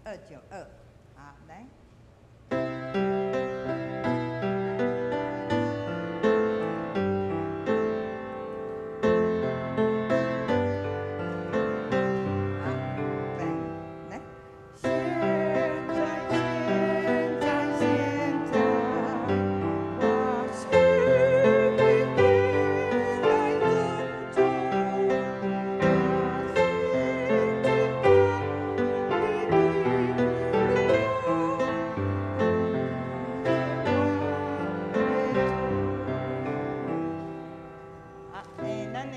292，好，來。好，預備，來。現在，現在，現在，我心裡面來尊重，我心好，咱的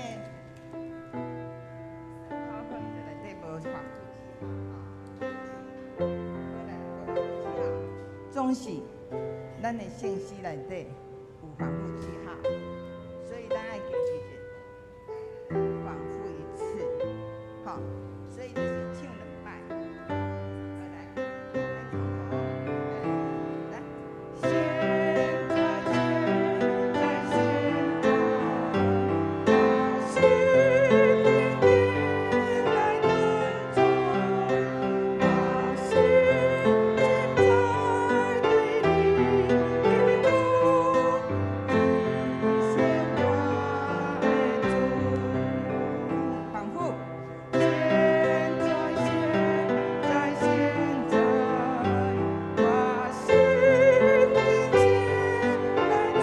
PowerPoint 內底無反覆記號哈，總是咱的聖詩內底有反覆記號，所以咱愛記記者反覆一次，好，所以就是唱兩擺。好，來，來從頭，來，現在，現在，現在，我心裡面來尊重，我心現在對你的敬獻我的主，反覆。現在，現在，現在，我心裡前來尊重，我心現在對你的敬獻我的主。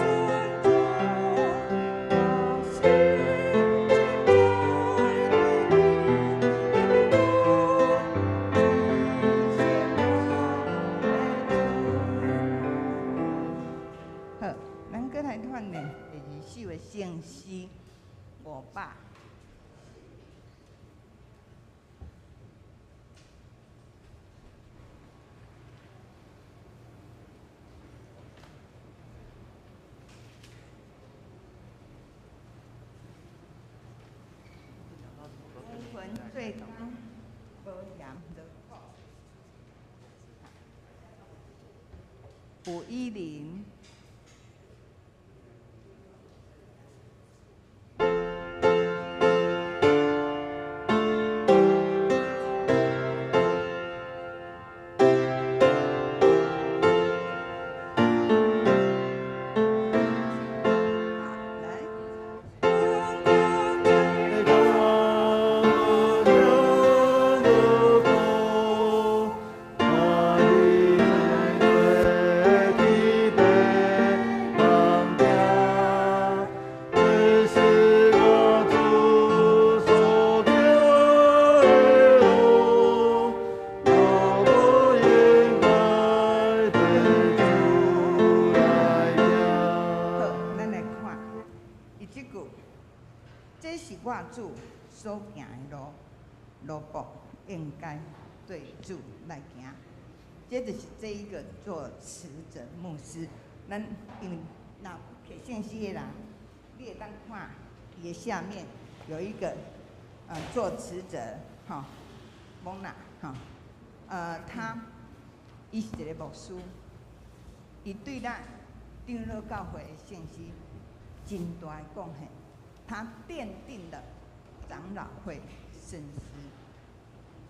好，咱閣來看呢，第二首的聖詩500。有份做工，無嫌勞苦。510。好，來。好，咱來看，伊這句，這是我主所行的路，奴僕應該對主來行。這就是這一個作詞者牧師，咱因為若摕聖詩的人，你會當看伊的下面有一個作詞者吼，蒙娜吼，伊是一個牧師，伊對咱長老教會的聖詩真大的貢獻，他奠定了長老會聖詩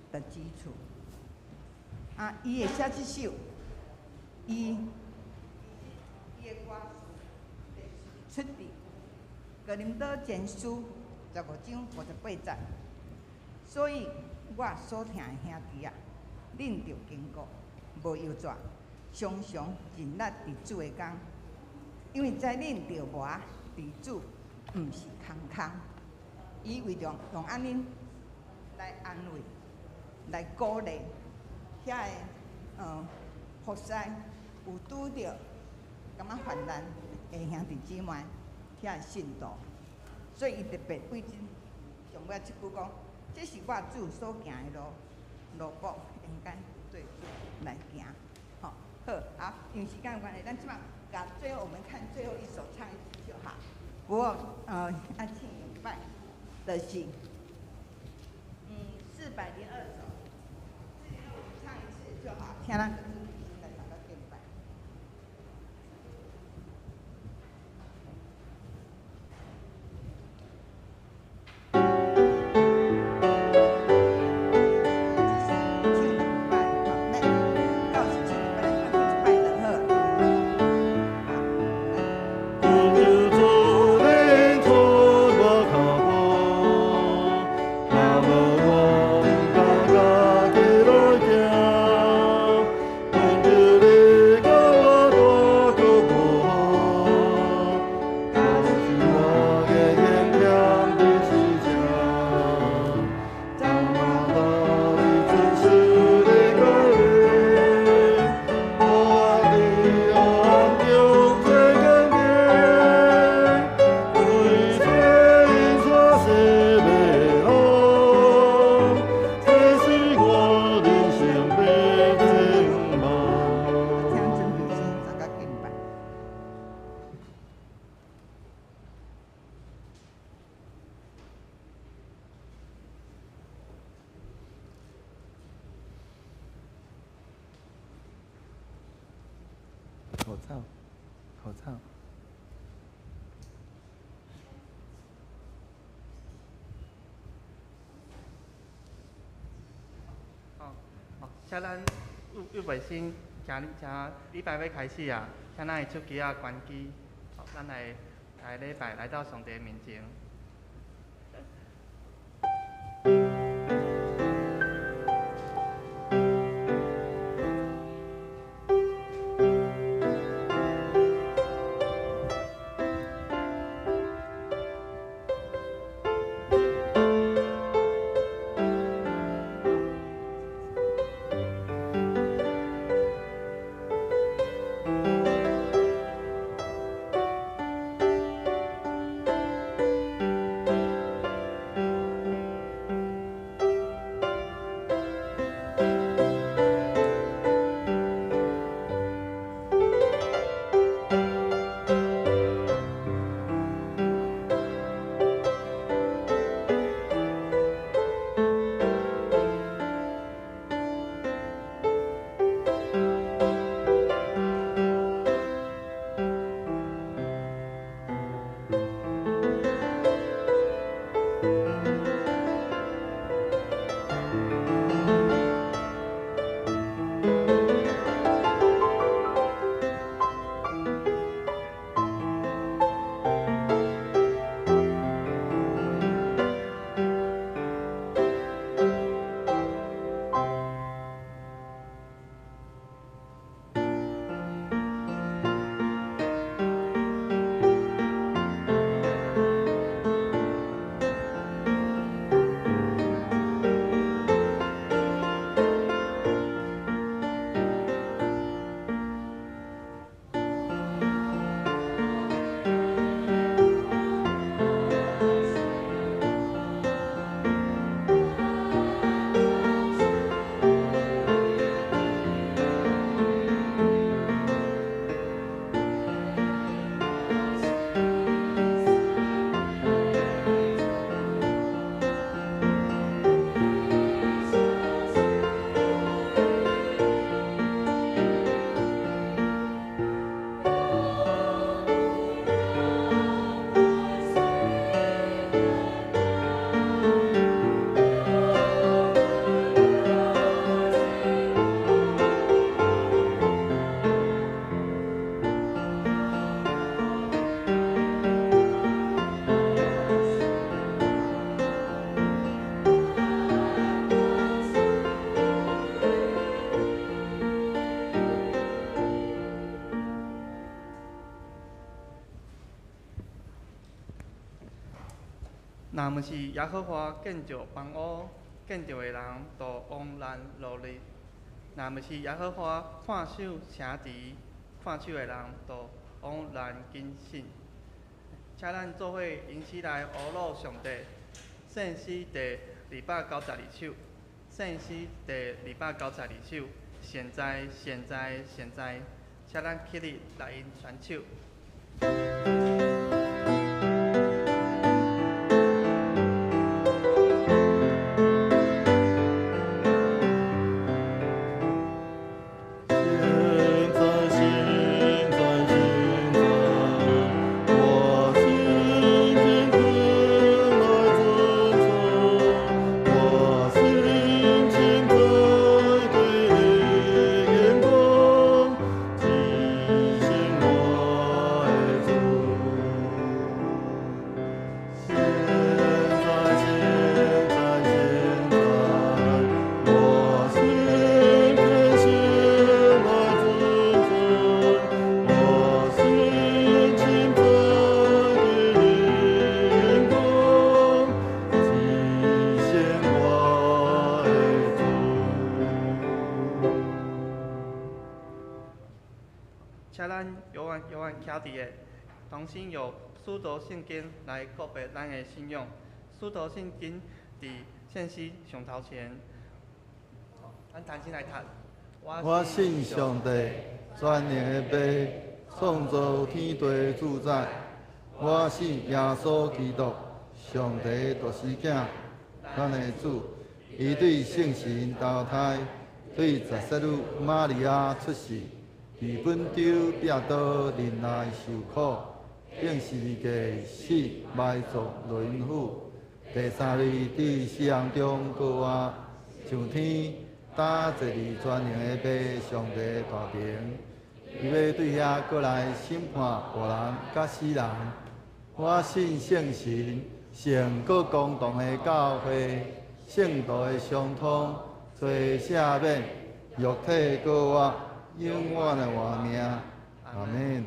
的基礎。啊，伊會寫這首，伊的歌詞出佇哥林多前書15章58節，所以我所疼的兄弟啊，恁著堅固，無搖逝，常常盡力佇主的工，因為知恁著磨佇主，毋是空空。伊為著用按呢來安慰、來鼓勵遐个服侍有拄著感覺患難的兄弟姊妹，遐個信徒，所以伊特別對這上尾這句講：這是我主所行的路，奴僕應該對主來行。吼，好，好，因為時間關係，咱這擺共最後我們看最後一首唱一次就好。不過，愛唱兩擺，就是402首，402我們唱一次就好，請咱個主題先來大家敬拜。這是唱兩擺，吼，口罩，口罩。好，好，请咱预预备先，请请礼拜欲开始啊，请咱的手机仔关机，好，咱来来礼拜来到上帝面前。若毋是耶和华建造房屋，建造的人都枉然劳力；若毋是耶和华看守城池，看守的人都枉然谨慎。请咱做伙引起来呵咾上帝。圣诗第292首，圣诗第292首，善哉善哉善哉，请咱起立来因传手。同心用使徒信经来告白咱的信仰。使徒信经伫圣诗上头前，咱同心来读。我信上帝，全能的父，创造天地主宰。我信耶稣基督，上帝独生子，咱的主。伊对圣神投胎，对十七女玛利亚出世，伫本洲伯多忍耐受苦，钉十字架死，埋葬落阴府。第三日伫死人中复活，上天，搭坐伫全能的父上帝大爿。伊欲对遐閣來審判活人佮死人。我信聖神，聖閣公同的教會，聖徒的相通，罪赦免，肉體復活，永遠的活命。阿門。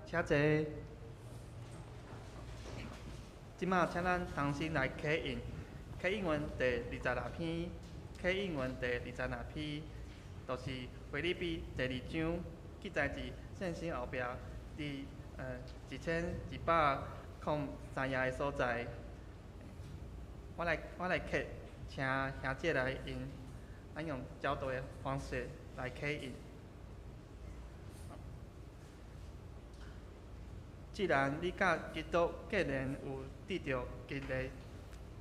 请坐。這馬請咱同心來啟應，啟應文第26篇，啟應文第26篇，就是腓立比第二章，記載佇聖經後壁佇1203頁的所在。我來啟，請兄姐來引，咱用教導的方式來啟應。既然你佮基督結連有得著激勵，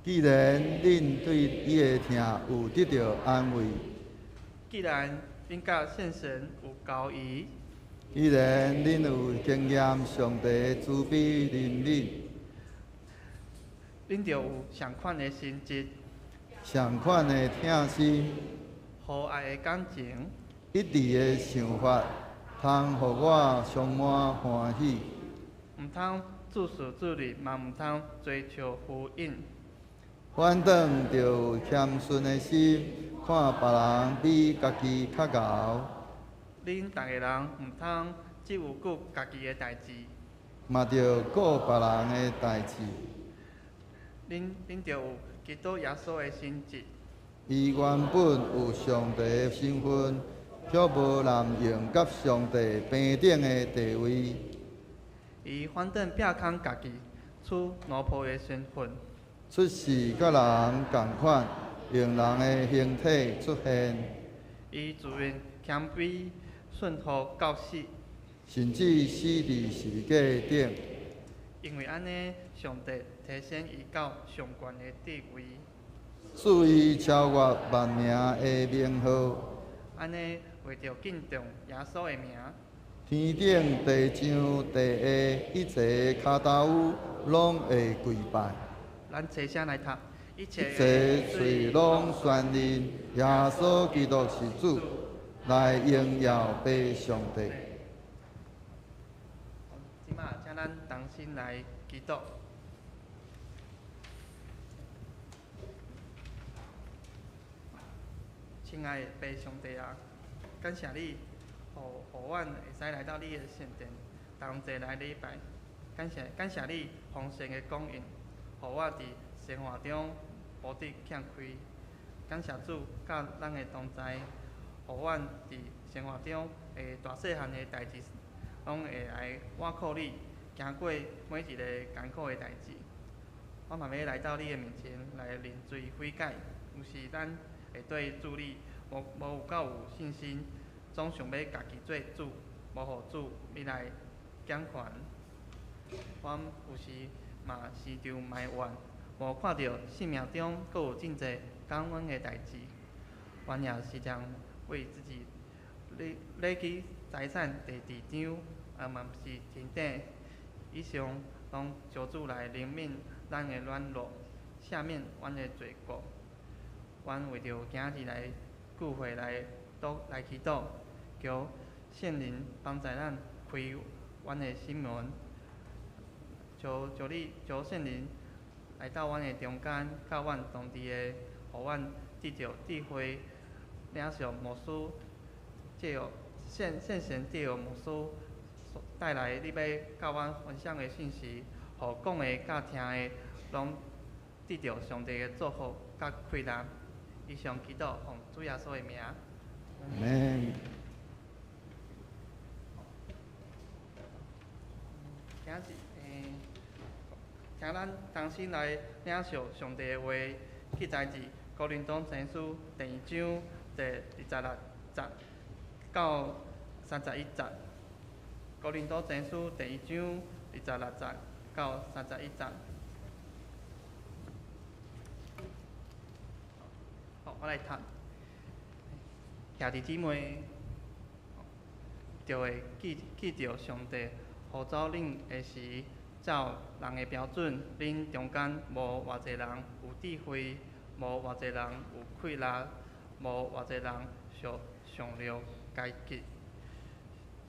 既然恁對伊的疼有得著安慰，既然恁佮聖神有交誼，既然恁有經驗上帝的慈悲憐憫，恁就有仝款的心志，仝款的疼心，和愛的感情，一致的想法，通予我充滿歡喜。毋通自私自利，嘛毋通追求浮榮。反轉著有謙遜的心，看別人比家己較𠢕。恁逐个人毋通只有顧家己的代誌，嘛著顧別人的代誌。恁著有基督耶穌的心志。伊原本有上帝的身份，卻無濫用佮上帝平等的地位。伊反轉摒空家己，取奴僕的身份，出世佮人仝款，用人的形體出現。伊自願謙卑，順服到死，甚至死佇十字架頂。因為按呢，上帝提升伊到上懸的地位，賜伊超越萬名的名號。按呢，為著敬重耶穌的名，天頂地上地下一切跤頭趺攏會跪拜。咱齊聲來讀，一切喙攏宣認耶穌基督是主，來榮耀父上帝。這馬請咱同心來祈禱。親愛的父上帝啊，感謝你，予阮會使來到你的聖殿，同齊來禮拜。感謝你豐盛的供應，予我佇生活中無得欠虧。感謝主佮咱的同在，予阮佇生活中的大細漢的代誌，攏會來倚靠你，行過每一个艱苦的代誌。我嘛欲來到你的面前來認罪悔改，有時咱會對主你無有夠有信心，總想欲家己做主，無予主你來掌權。阮有時嘛時常埋怨，無看著生命中閣有真濟感恩的代誌。阮也時常為自己累積財產佇地上，啊嘛毋是天頂。以上攏求主來憐憫咱的軟弱，赦免阮的罪過。阮為著今日來聚會來祈禱，求聖靈幫助咱開阮的心門，求聖靈來到阮的中間，佮阮同佇的，予阮得著智慧，領受牧師借由聖神借由牧師帶來你欲佮阮分享的信息，予講的佮聽的，攏得著上帝的祝福佮開朗。以上祈禱，奉主耶穌的名。阿們。今日，請咱同心來領受上帝的話，記載佇哥林多前書第二章第26節到31節。哥林多前書第二章26節到31節。好，我來讀。兄弟姊妹，就會記記著上帝呼召恁的時，照人的標準，恁中間無偌濟人有智慧，無偌濟人有氣力，無偌濟人屬上流階級。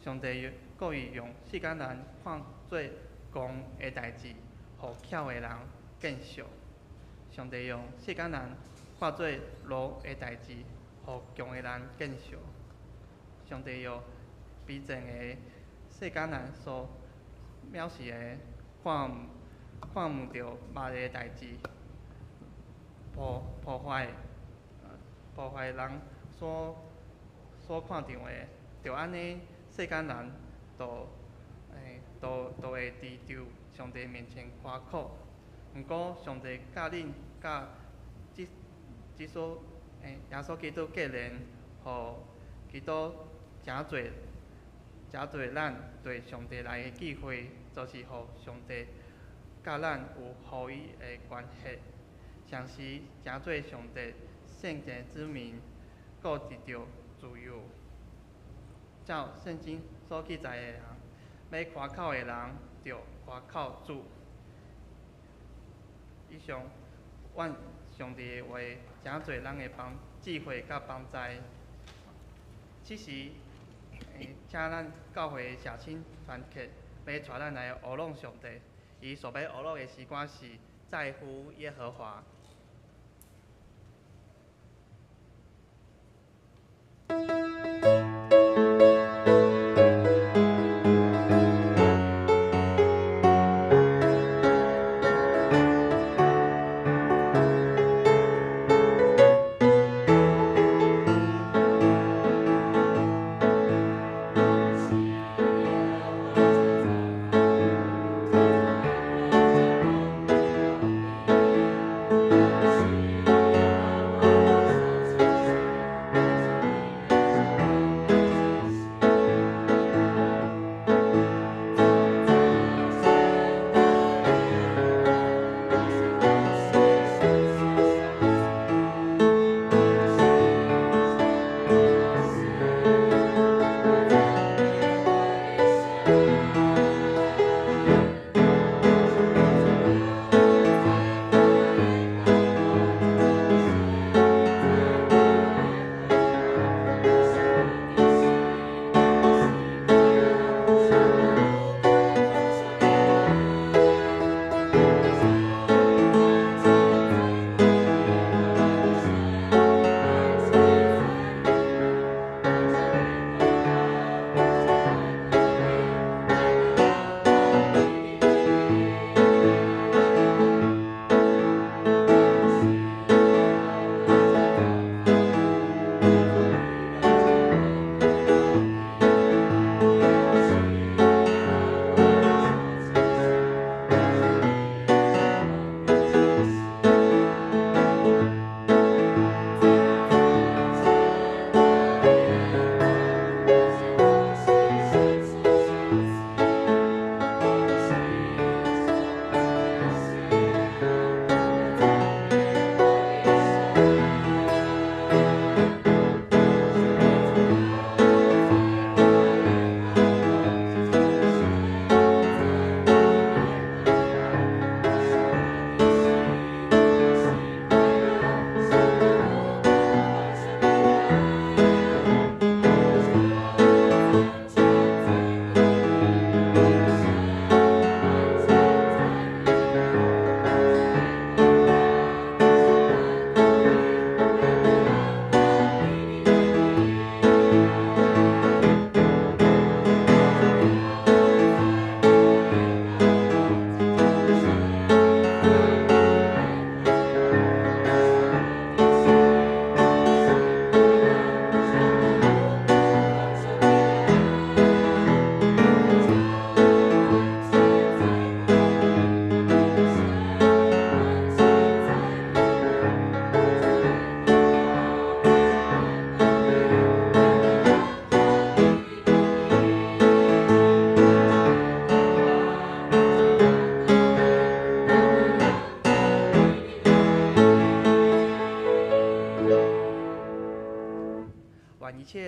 上帝故意用世間人看做戇的代誌，予巧的人見笑。上帝用世間人看做弱的代誌，予強的人見笑。上帝用卑賤的世間人所藐視的，看看毋著目的代誌，破壞人所看著的，就按呢，世間人都會佇著上帝面前誇口。毋過，上帝佮恁佮這這所耶穌基督結連，予基督成做成做咱對上帝來的機會，就是予上帝佮咱有合一的關係，同時成做上帝聖潔之民，閣得著自由。照聖經所記載的人，欲誇口的人，著誇口主。以上，願上帝的話，成做咱的幫智慧佮幫助。此時，請咱教會社青團契欲帶咱來學朗上帝。伊所欲學朗的詩歌是《在乎耶和華》。是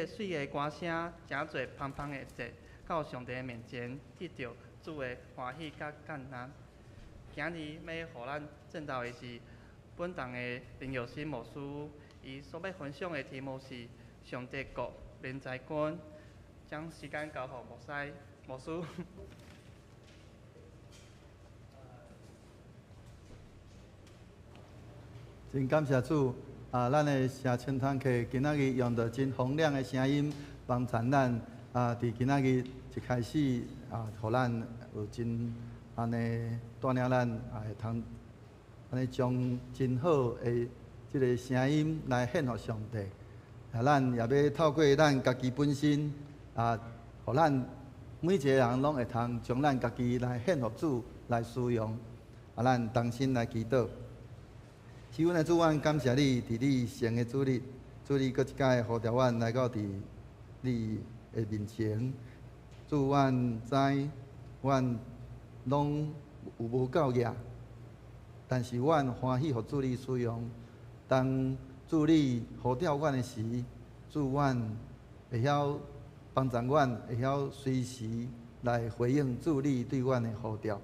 个媠的歌聲，成做芳芳的祭，到上帝面前，得著主的歡喜佮悅納。今日欲予咱證道的是本堂的林友新牧師，伊所欲分享的題目是上帝國人才觀。將時間交予牧師，牧師。真感謝主啊！咱的聲清堂客今仔日用著真洪亮的聲音幫助咱啊！佇今仔日一開始啊，予咱有真按呢帶領咱啊，會通按呢將真好的這个聲音來獻予上帝。啊，咱也欲透過咱家己本身啊，予咱每一个人攏會通將咱家己來獻予主來使用。啊，咱同心來祈禱。是阮的主，阮感謝你，佇你聖的主日，主你閣一擺呼召阮來到佇你的面前。主，阮知阮攏有無夠額，但是阮歡喜予主你使用。當主你呼召阮的時，主阮會曉幫助阮，會曉隨時來回應主你對阮的呼召。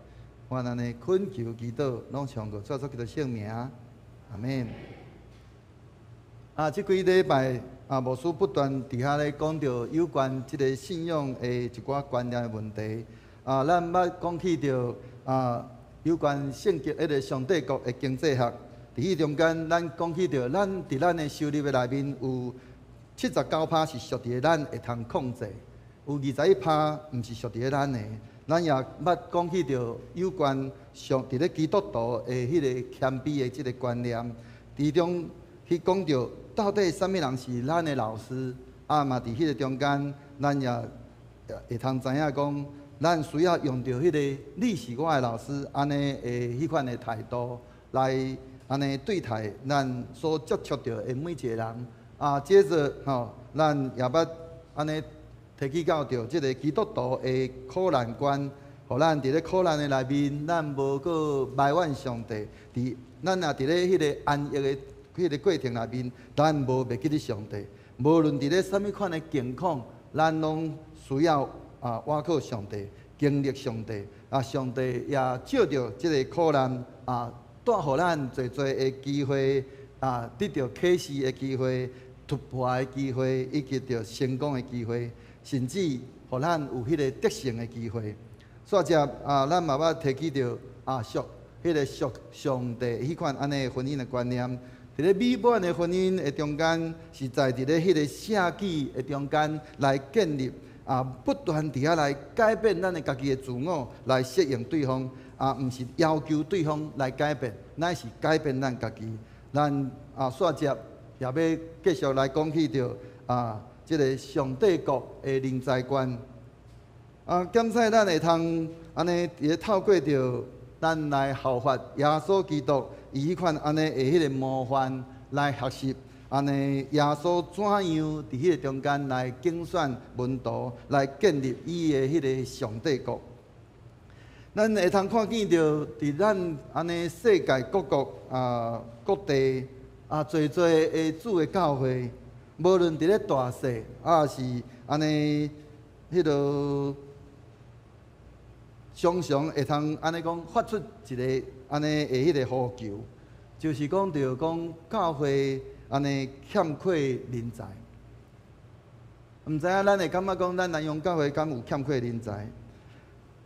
阮按呢懇求祈禱，攏奉靠主耶穌基督聖名。阿們。啊，這幾禮拜啊，牧師不斷佇遐咧講著有關這个信仰的一寡觀念的問題。啊，咱捌講起著啊，有關聖經彼个上帝國的經濟學。佇彼中間，咱講起著，咱佇咱的收入的內面有79%是屬佇咱會通控制，有21%毋是屬佇咱的。咱也捌講起著有關上佇咧基督徒的彼个謙卑的這个觀念，其中去講著到底啥物人是咱的老師，啊嘛佇彼个中間，咱也會通知影講，咱需要用著彼个你是我的老師按呢的彼款的態度來按呢對待咱所接觸著的每一个人。啊，接著吼，咱也捌按呢提起到著這个基督徒的苦難觀，予咱佇咧苦難的內面，咱無閣埋怨上帝。佇咱若佇咧彼个安逸的彼个過程內面，咱無袂記得上帝。無論佇咧啥物款的境況，咱攏需要啊倚靠上帝，經歷上帝。啊，上帝也藉著這个苦難啊，帶予咱濟濟的機會啊，得著啟示的機會、突破的機會，以及著成功的機會。甚至予咱有彼个得勝的機會。煞接啊，咱嘛捌提起著啊，屬彼个屬上帝彼款按呢婚姻的觀念，佇咧美滿的婚姻的中間，是在佇咧彼個捨己的中間來建立啊，不斷佇遐來改變咱的家己的自我，來適應對方啊，毋是要求對方來改變，乃是改變咱家己。咱啊，煞接也欲繼續來講起著啊。這个上帝國的人才觀啊，檢採咱會通按呢，佇咧透過著咱來效法耶穌基督，伊彼款按呢的彼个模範來學習，按呢耶穌怎樣佇彼个中間來揀選門徒，來建立伊的彼个上帝國。咱會通看見著佇咱按呢世界各國啊各地啊濟濟的主的教會。無論佇咧大細，抑是按呢，彼个常常會通按呢講發出一个按呢的彼个呼求，就是講著講教會按呢欠缺人才。毋知影咱會感覺講，咱南洋教會敢有欠缺人才？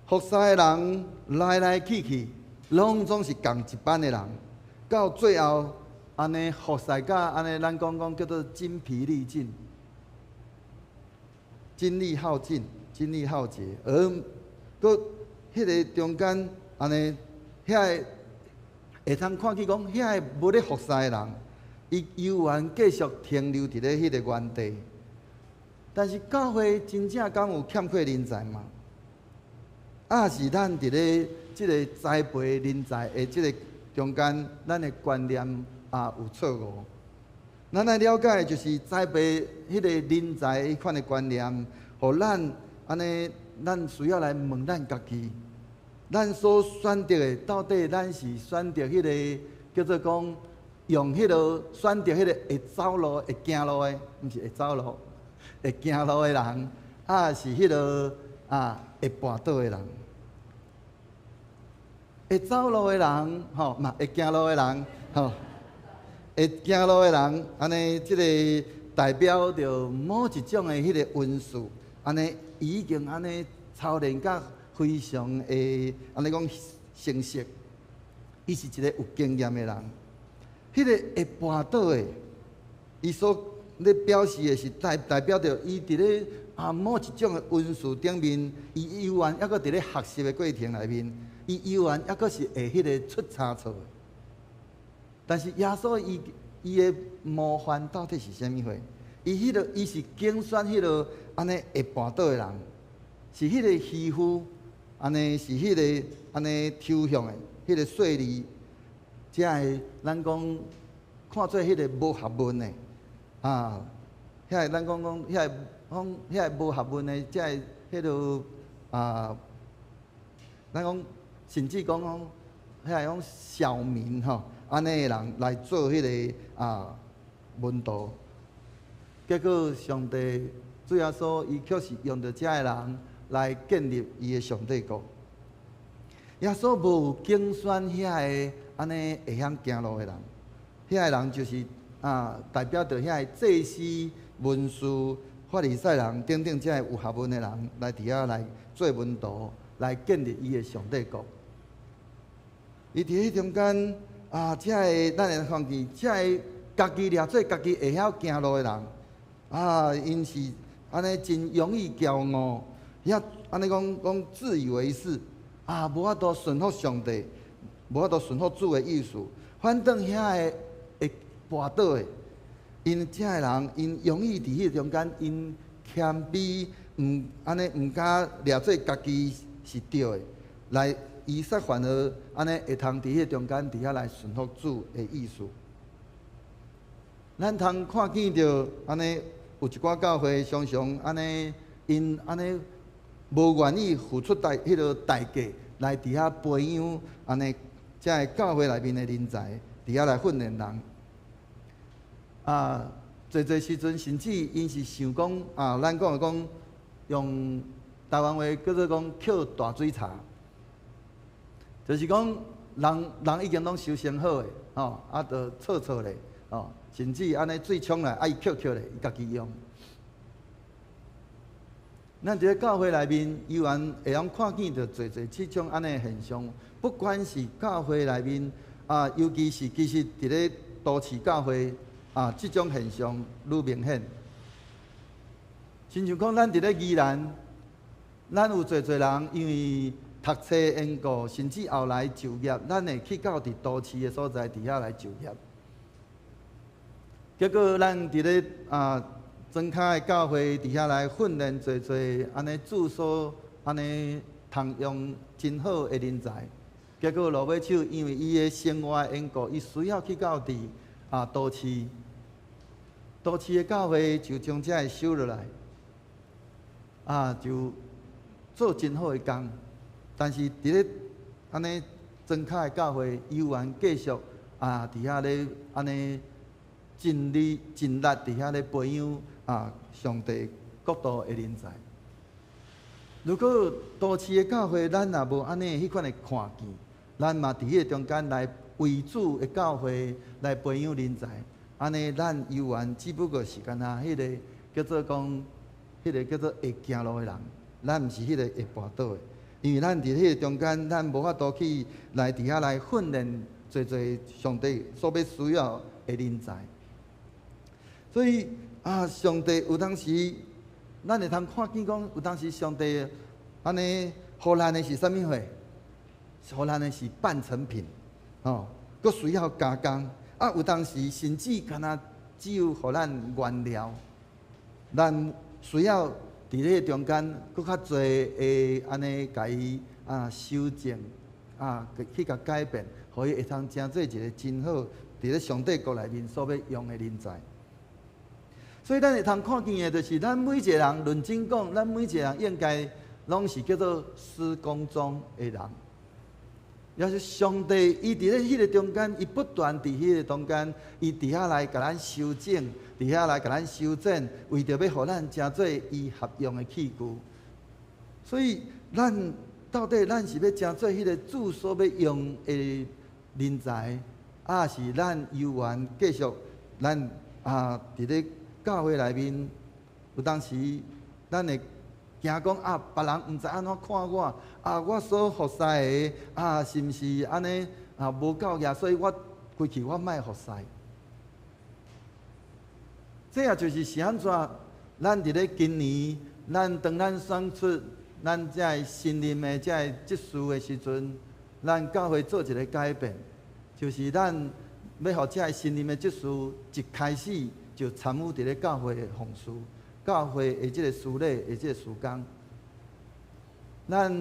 服侍的人來來去去，攏總是仝一班的人，到最後。按呢服侍甲按呢，咱講講叫做精疲力盡、精力耗盡、精力耗竭，而閣彼个中間按呢，遐个會通看見講，遐个無咧服侍的人，伊猶原繼續停留佇咧彼个原地。但是教會真正敢有欠缺人才嗎？抑是咱佇咧這个栽培人才的這个中間，咱的觀念啊有錯誤。咱來了解就是栽培彼个人才彼款的觀念，予咱按呢，咱需要來問咱家己，咱所選擇的到底咱是選擇彼个叫做講用彼个選擇彼个會走路、會行路的，毋是會走路，會行路的人，啊是彼个啊會跋倒的人。會走路的人，吼嘛會行路的人，吼會行路的人，按呢這个代表著某一種的彼个恩賜，按呢已經按呢操練甲非常的按呢講成熟，伊是一个有經驗的人。彼个會跋倒的，伊所咧表示的是代表著伊佇咧啊某一種的恩賜頂面，伊猶原猶閣佇咧學習的過程內面，伊猶原猶閣是會彼个出差錯的。但是耶穌伊的模範到底是啥物貨？伊彼个伊是揀選彼个按呢會跋倒的人，是彼個漁夫，按呢是彼个按呢抽象的彼个稅吏，才會咱講看做彼个無學問的啊，遐个咱講講遐個講遐個無學問的，才會彼个啊，咱講甚至講講遐個講小民吼，按呢的人來做彼个啊門徒，結果上帝主耶穌伊卻是用著遮个人來建立伊的上帝國。耶穌無揀選遐個按呢會曉行路的人，遐個人就是啊代表著遐個祭司、文士、法利賽人等等遮个有學問的人來佇遐來做門徒，來建立伊的上帝國。伊佇彼中間啊，遮个咱會看見，遮个家己掠做家己會曉行路的人，啊，𪜶是按呢真容易驕傲，遐按呢講講自以為是，啊，無法度順服上帝，無法度順服主的意思。反轉遐个會跋倒的，𪜶遮个人，𪜶容易佇彼中間，𪜶謙卑，毋按呢毋敢掠做家己是對的，來伊煞反而按呢會通佇彼中間佇遐來順服主的意思。咱通看見著按呢，有一寡教會常常按呢，𪜶按呢無願意付出代彼个代價來佇遐培養按呢，遮个教會內面的人才，佇遐來訓練人。啊，濟濟時陣甚至𪜶是想講啊，咱講的講用台灣話叫做講抾大水柴，就是講人人已經攏修成好的，吼，啊，就剉剉咧，吼，甚至按呢水沖來，啊伊抾抾咧，伊家己用。咱佇咧教會內面，猶原會用看見著濟濟這種按呢現象，不管是教會內面啊，尤其是其實佇咧都市教會啊，這種現象愈明顯。親像講，咱佇咧宜蘭，咱有濟濟人因為讀冊緣故，甚至後來就業，咱會去到佇都市的所在佇遐來就業。結果咱佇咧啊莊跤的教會佇遐來訓練濟濟按呢住所按呢通用真好的人才。結果落尾手，因為伊的生活緣故，伊需要去到佇啊都市，都市的教會就將這个收落來，啊就做真好的工。但是佇咧按呢莊跤的教會，猶原繼續啊佇遐咧按呢盡力盡力佇遐咧培養啊上帝國度的人才。如果都市的教會，咱若無按呢彼款的看見，咱嘛佇彼個中間來為主的教會來培養人才，按呢咱猶原只不過是干焦彼个叫做講，彼个叫做會行路的人，咱毋是彼個會跋倒的，因為咱佇彼個中間，咱無法度去來佇遐來訓練濟濟上帝所欲需要的人才。所以啊，上帝有當時，咱會通看見講，有當時上帝按呢，予咱的是啥物貨？予咱的是半成品，吼，閣需要加工。啊，有當時甚至干焦只有予咱原料，咱需要佇咧中間閣較濟的按呢，共伊啊修正啊，去共改變，予伊會通成做一個真好佇咧上帝國內面所欲用的人才。所以咱會通看見的，就是咱每一個人，論真講，咱每一個人應該攏是叫做施工中的人。也是上帝，伊佇咧彼个中間，伊不斷佇彼个中間，伊佇遐來共咱修整，佇遐來共咱修剪，為著欲予咱成做伊合用的器具。所以，咱到底咱是欲成做彼個主所欲用的人才，抑是咱猶原繼續咱啊佇咧教會內面，有當時咱會驚講啊，別人毋知按怎看我，啊，我所服侍的啊，是毋是按呢啊無夠額，所以我規氣我莫服侍。這也就是是按怎，咱佇咧今年，咱當咱選出咱這个新任的這个執事的時陣，咱教會做一个改變，就是咱欲予這个新任的執事一開始就參與佇咧教會的奉事。教會的這个司禮的這个事工，咱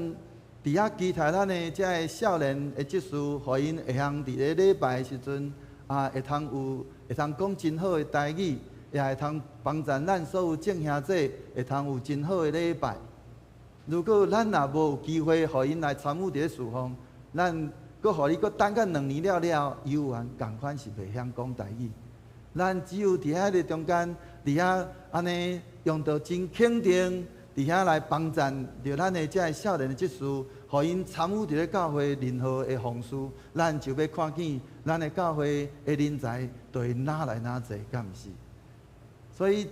佇遐期待咱的這个少年的執事，予𪜶會曉佇咧禮拜的時陣啊，會通有會通講真好的台語，也會通幫助咱所有眾兄弟，會通有真好的禮拜。如果咱若無有機會予𪜶來參與佇咧侍奉，咱閣予伊閣等到2年了了，猶原仝款是袂曉講台語。咱只有佇遐个中間，佇遐按呢用著真肯定，佇遐來幫贊著咱的這个少年的執事，予𪜶參與佇咧教會任何的奉事，咱就欲看見咱的教會的人才就會愈來愈濟，敢毋是？所以，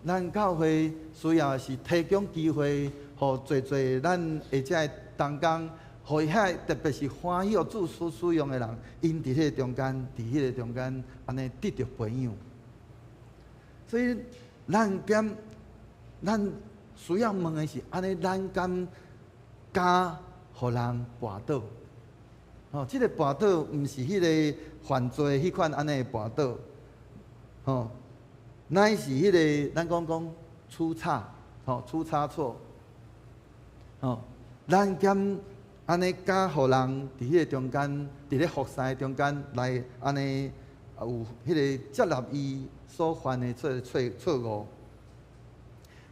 咱教會需要的是提供機會，予濟濟咱的這个同工，予遐特別是歡喜予主所使用的人，𪜶佇彼个中間，佇彼个中間按呢得著培養。所以，咱敢，咱需要問的是，按呢，咱敢敢予人跋倒？吼，這个跋倒毋是彼个犯罪彼款按呢跋倒，吼，乃是彼个咱講講出差，吼，出差錯，吼，咱敢按呢敢予人佇彼個中間，佇咧服侍中間來按呢有彼个接納伊所犯的這個錯錯誤。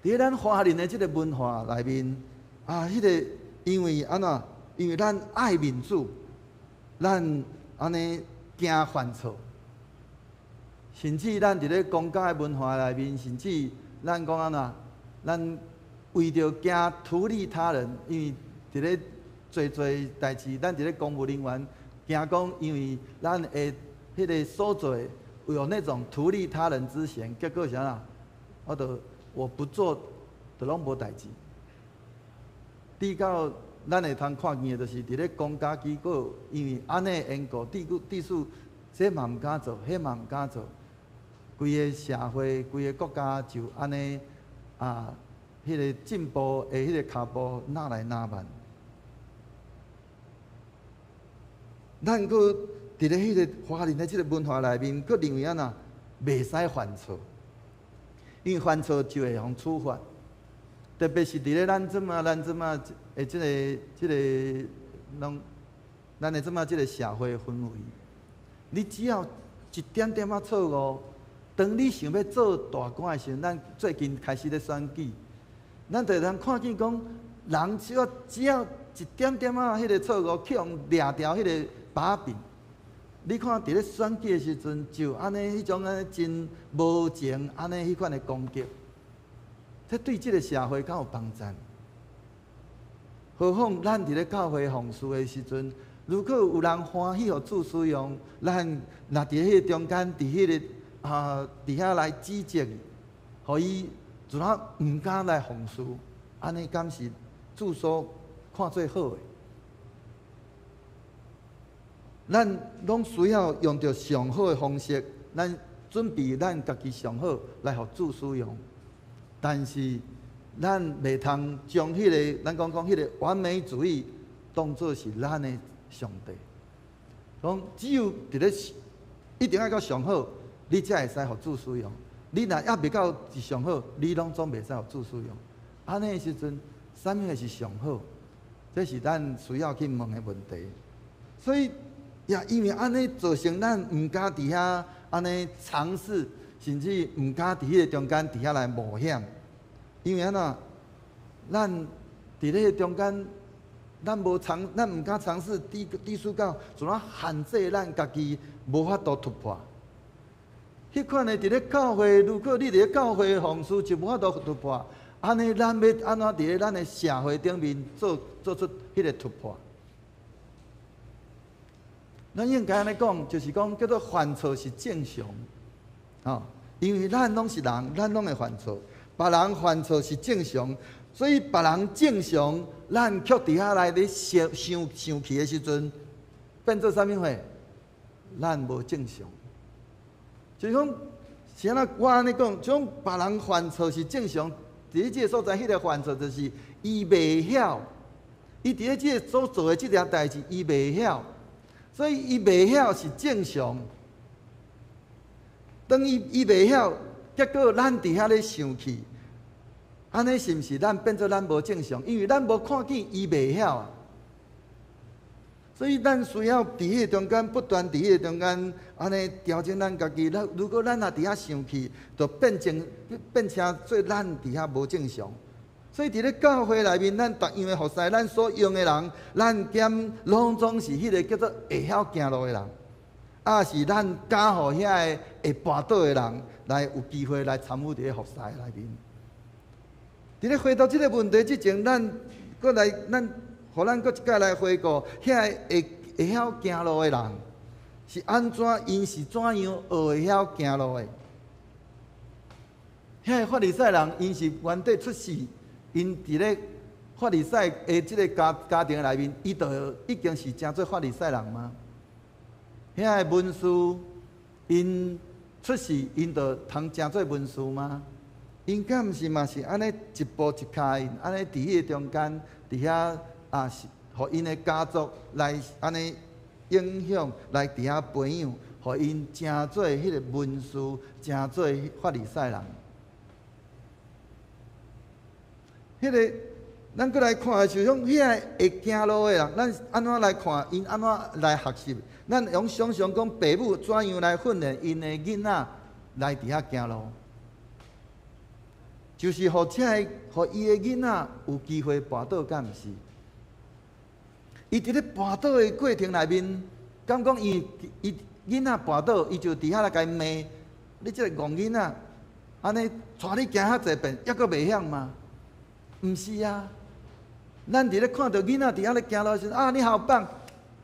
佇咧咱華人的這个文化內面，啊，彼个因為按怎？因為咱愛面子，咱按呢驚犯錯，甚至咱佇咧公家的文化內面，甚至咱講按怎？咱為著驚圖利他人，因為佇咧濟濟代誌，咱佇咧公務人員驚講，因為咱的彼个所做有那種圖利他人之嫌，結果啥啦？我就我不做，就攏無代誌。直到咱會通看見的，就是佇咧公家機構，因為按呢緣故，致使這嘛毋敢做，彼嘛毋敢做，規个社會、規个國家就按呢啊，彼个進步的彼个跤步愈來愈慢。咱閣佇咧彼个華人的這个文化內面，閣認為按怎袂使犯錯，因為犯錯就會予處罰。特別是佇咧咱這馬、咱這馬的這个、這个攏，咱的這馬這个社會氛圍，你只要一點點仔錯誤，當你想欲做大官的時陣，咱最近開始咧選舉，咱就會通看見講，人只要一點點仔彼个錯誤，去予掠著彼个把柄。你看佇咧選舉的時陣，就按呢彼種按呢真無情，按呢彼款的攻擊。這對這个社會敢有幫贊？何況咱佇咧教會奉事的時陣，如果有人歡喜予主使用，咱若佇彼个中間，佇彼个啊，佇遐來指責伊，予伊就怎毋敢來奉事，按呢敢是主所看做好的？咱攏需要用著上好的方式，咱準備咱家己上好來予主使用。但是，咱袂通將彼个咱講講彼个完美主義當做是咱的上帝。講只有佇咧一定愛到上好，你才會使予主使用。你若猶未到是上好，你攏總袂使予主使用。按呢時陣，啥物是上好？這是咱需要去問的問題。所以，也因為按呢造成咱毋敢佇遐按呢嘗試。甚至毋敢佇彼个中間佇遐來冒險，因為按怎？咱佇咧彼個中間，咱無嘗，咱毋敢嘗試低低俗到，怎啊限制咱家己無法度突破。彼款的佇咧教會，如果你佇咧教會奉事就無法度突破，按呢咱欲按怎佇咧咱的社會頂面做出彼個突破？咱應該按呢講，就是講叫做犯錯是正常，吼，因為咱攏是人，咱攏會犯錯，別人犯錯是正常，所以別人正常，咱卻佇遐來咧想想生氣的時陣，變做啥物貨？咱無正常。就是講，是按怎我按呢講，這種別人犯錯是正常，佇咧這個所在，彼個犯錯就是伊袂曉，伊佇咧這個所做的這件代誌，伊袂曉。所以伊袂曉是正常。當伊袂曉，結果咱佇遐咧生氣，按呢是毋是咱變做咱無正常？因為咱無看見伊袂曉啊。所以咱需要佇彼個中間不斷佇彼個中間按呢調整咱家己。咱如果咱若佇遐生氣，就變成做咱佇遐無正常。所以佇咧教會內面，咱逐樣的服侍，咱所用的人，咱兼攏總是彼個叫做會曉行路的人，抑是咱敢予遐个會跋倒的人來有機會來參與佇咧服侍內面。佇咧回答這個問題之前，咱閣來，咱予咱閣一擺來回顧，遐個會曉行路的人是按怎？𪜶是怎樣學會曉行路的？遐個法利賽人，𪜶是原底出世。𪜶佇咧法利賽的這个家庭內面，伊就已經是成做法利賽人嗎？遐个文士，𪜶出世，𪜶就通成做文士嗎？𪜶敢毋是嘛是按呢一步一跤印，按呢佇彼個中間，佇遐啊是，予𪜶的家族來按呢影響，來佇遐培養，予𪜶成做彼個文士，成做法利賽人。彼個，咱閣來看的是講，遐個會行路的人，咱按怎來看？𪜶按怎來學習？咱用想像講，爸母怎樣來訓練𪜶的囡仔來佇遐行路，就是予這个，予伊的囡仔有機會跋倒，敢毋是？伊佇咧跋倒的過程內面，敢講伊伊囡仔跋倒，伊就佇遐來共伊罵，你這个戇囡仔，按呢帶你行遐濟遍，猶閣袂曉嗎？毋是啊，咱佇咧看著囡仔佇遐咧行路時陣，啊，你好棒，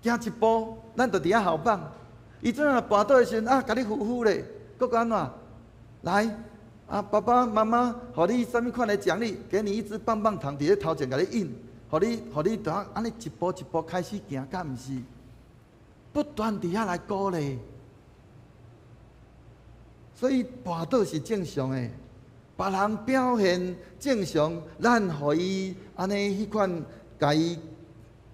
行一步，咱就佇遐好棒。伊陣若跋倒的時陣，啊，共你扶扶咧，閣閣按怎？來，啊，爸爸媽媽，予你啥物款的獎勵？給你一支棒棒糖，佇咧頭前共你印，予你著按呢一步一步開始行，敢毋是？不斷佇遐來鼓勵，所以跋倒是正常的。別人表現正常，咱予伊按呢彼款共伊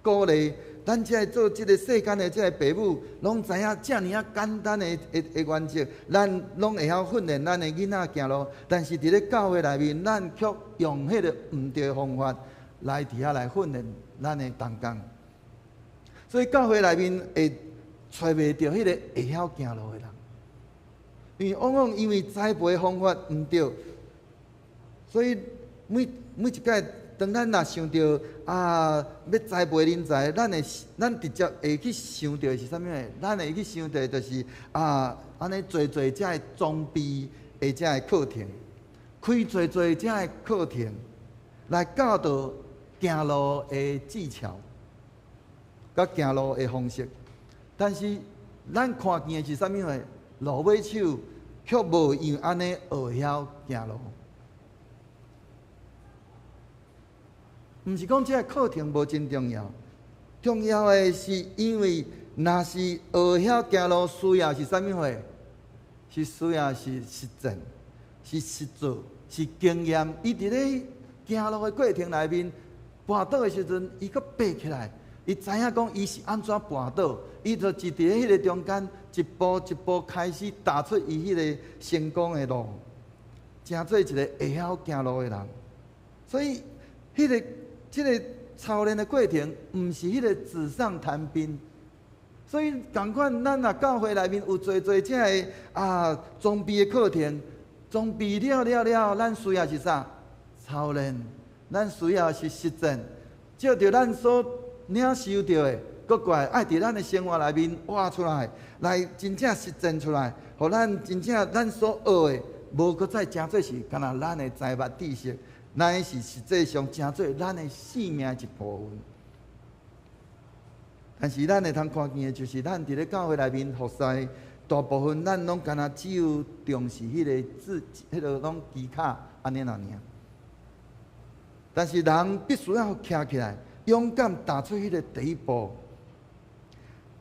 鼓勵。咱這個做這個世間的這個爸母，攏知影遮爾仔簡單的原則，咱攏會曉訓練咱的囡仔行路。但是佇咧教會內面，咱卻用彼個毋對的方法來佇遐來訓練咱的同工。所以教會內面會揣袂著彼個會曉行路的人，因為往往因為栽培方法毋對。所以每一擺，當咱若想著啊，欲栽培人才，咱直接會去想著的是啥物貨？咱會去想著的就是啊，按呢濟濟遮的裝備的遮的課程，開濟濟遮的課程，來教導行路的技巧，佮行路的方式。但是咱看見的是啥物貨？落尾手卻無用按呢學曉行路。毋是講這個課程無真重要，重要的是因為若是學曉行路，需要是啥物貨？是需要是實踐，是實做，是經驗。伊佇咧行路的過程內面，跋倒的時陣，伊閣爬起來，伊知影講伊是按怎跋倒，伊就佇咧彼個中間一步一步開始踏出伊彼個成功的路，成做一個會曉行路的人。所以，彼個。這个操練的過程，毋是彼个紙上談兵，所以仝款，咱若教會內面有濟濟這个啊裝備的課程，裝備了了了，咱需要是啥？操練，咱需要是實踐，照著咱所領受著的，閣過來愛佇咱的生活內面活出來，來真正實踐出來，予咱真正咱所學的，無閣再成做是干焦咱的財物知識，乃是實際上成做咱的生命的一部分。但是咱會通看見的，就是咱佇咧教會內面服侍，大部分咱攏干焦只有重視彼個字，彼個攏技巧按呢爾爾。但是人必須要徛起來，勇敢踏出彼個第一步。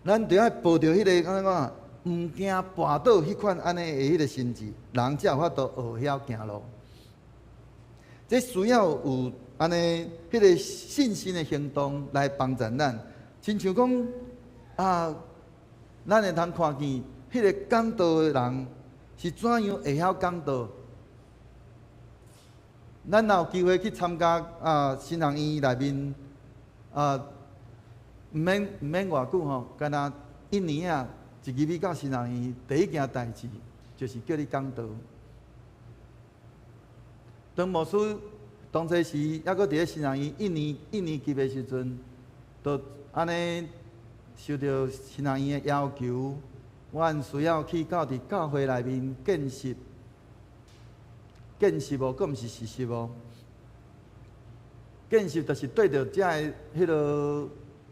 咱著愛抱著彼個按怎講，毋驚跋倒彼款按呢的彼個心志，人才有法度學曉行路。這需要有按呢彼個信心的行動來幫助咱。親像講啊，咱會通看見彼個講道的人是怎樣會曉講道。咱若有機會去參加啊神學院內面啊，毋免偌久吼，干焦一年啊，一入去到神學院，第一件代誌就是叫你講道。當牧師當初時猶閣佇咧神學院一年級的時陣，就按呢受著神學院的要求，阮需要去到佇教會內面見習，見習哦，閣毋是實習哦。見習就是對著遮的彼个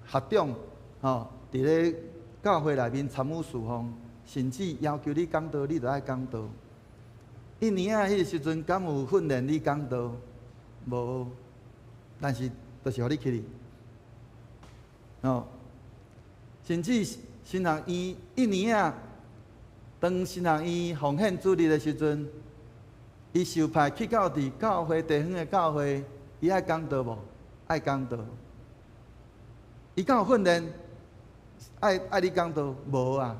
學長，吼，佇咧教會內面參與事奉，甚至要求你講道，你就愛講道。一年啊，彼个時陣敢有訓練你講道？無，但是就是予你去。哦，甚至神學院一年啊，當神學院奉獻主日的時陣，伊受派去到佇教會地方的教會，伊愛講道無？愛講道。伊敢有訓練？愛你講道？無啊。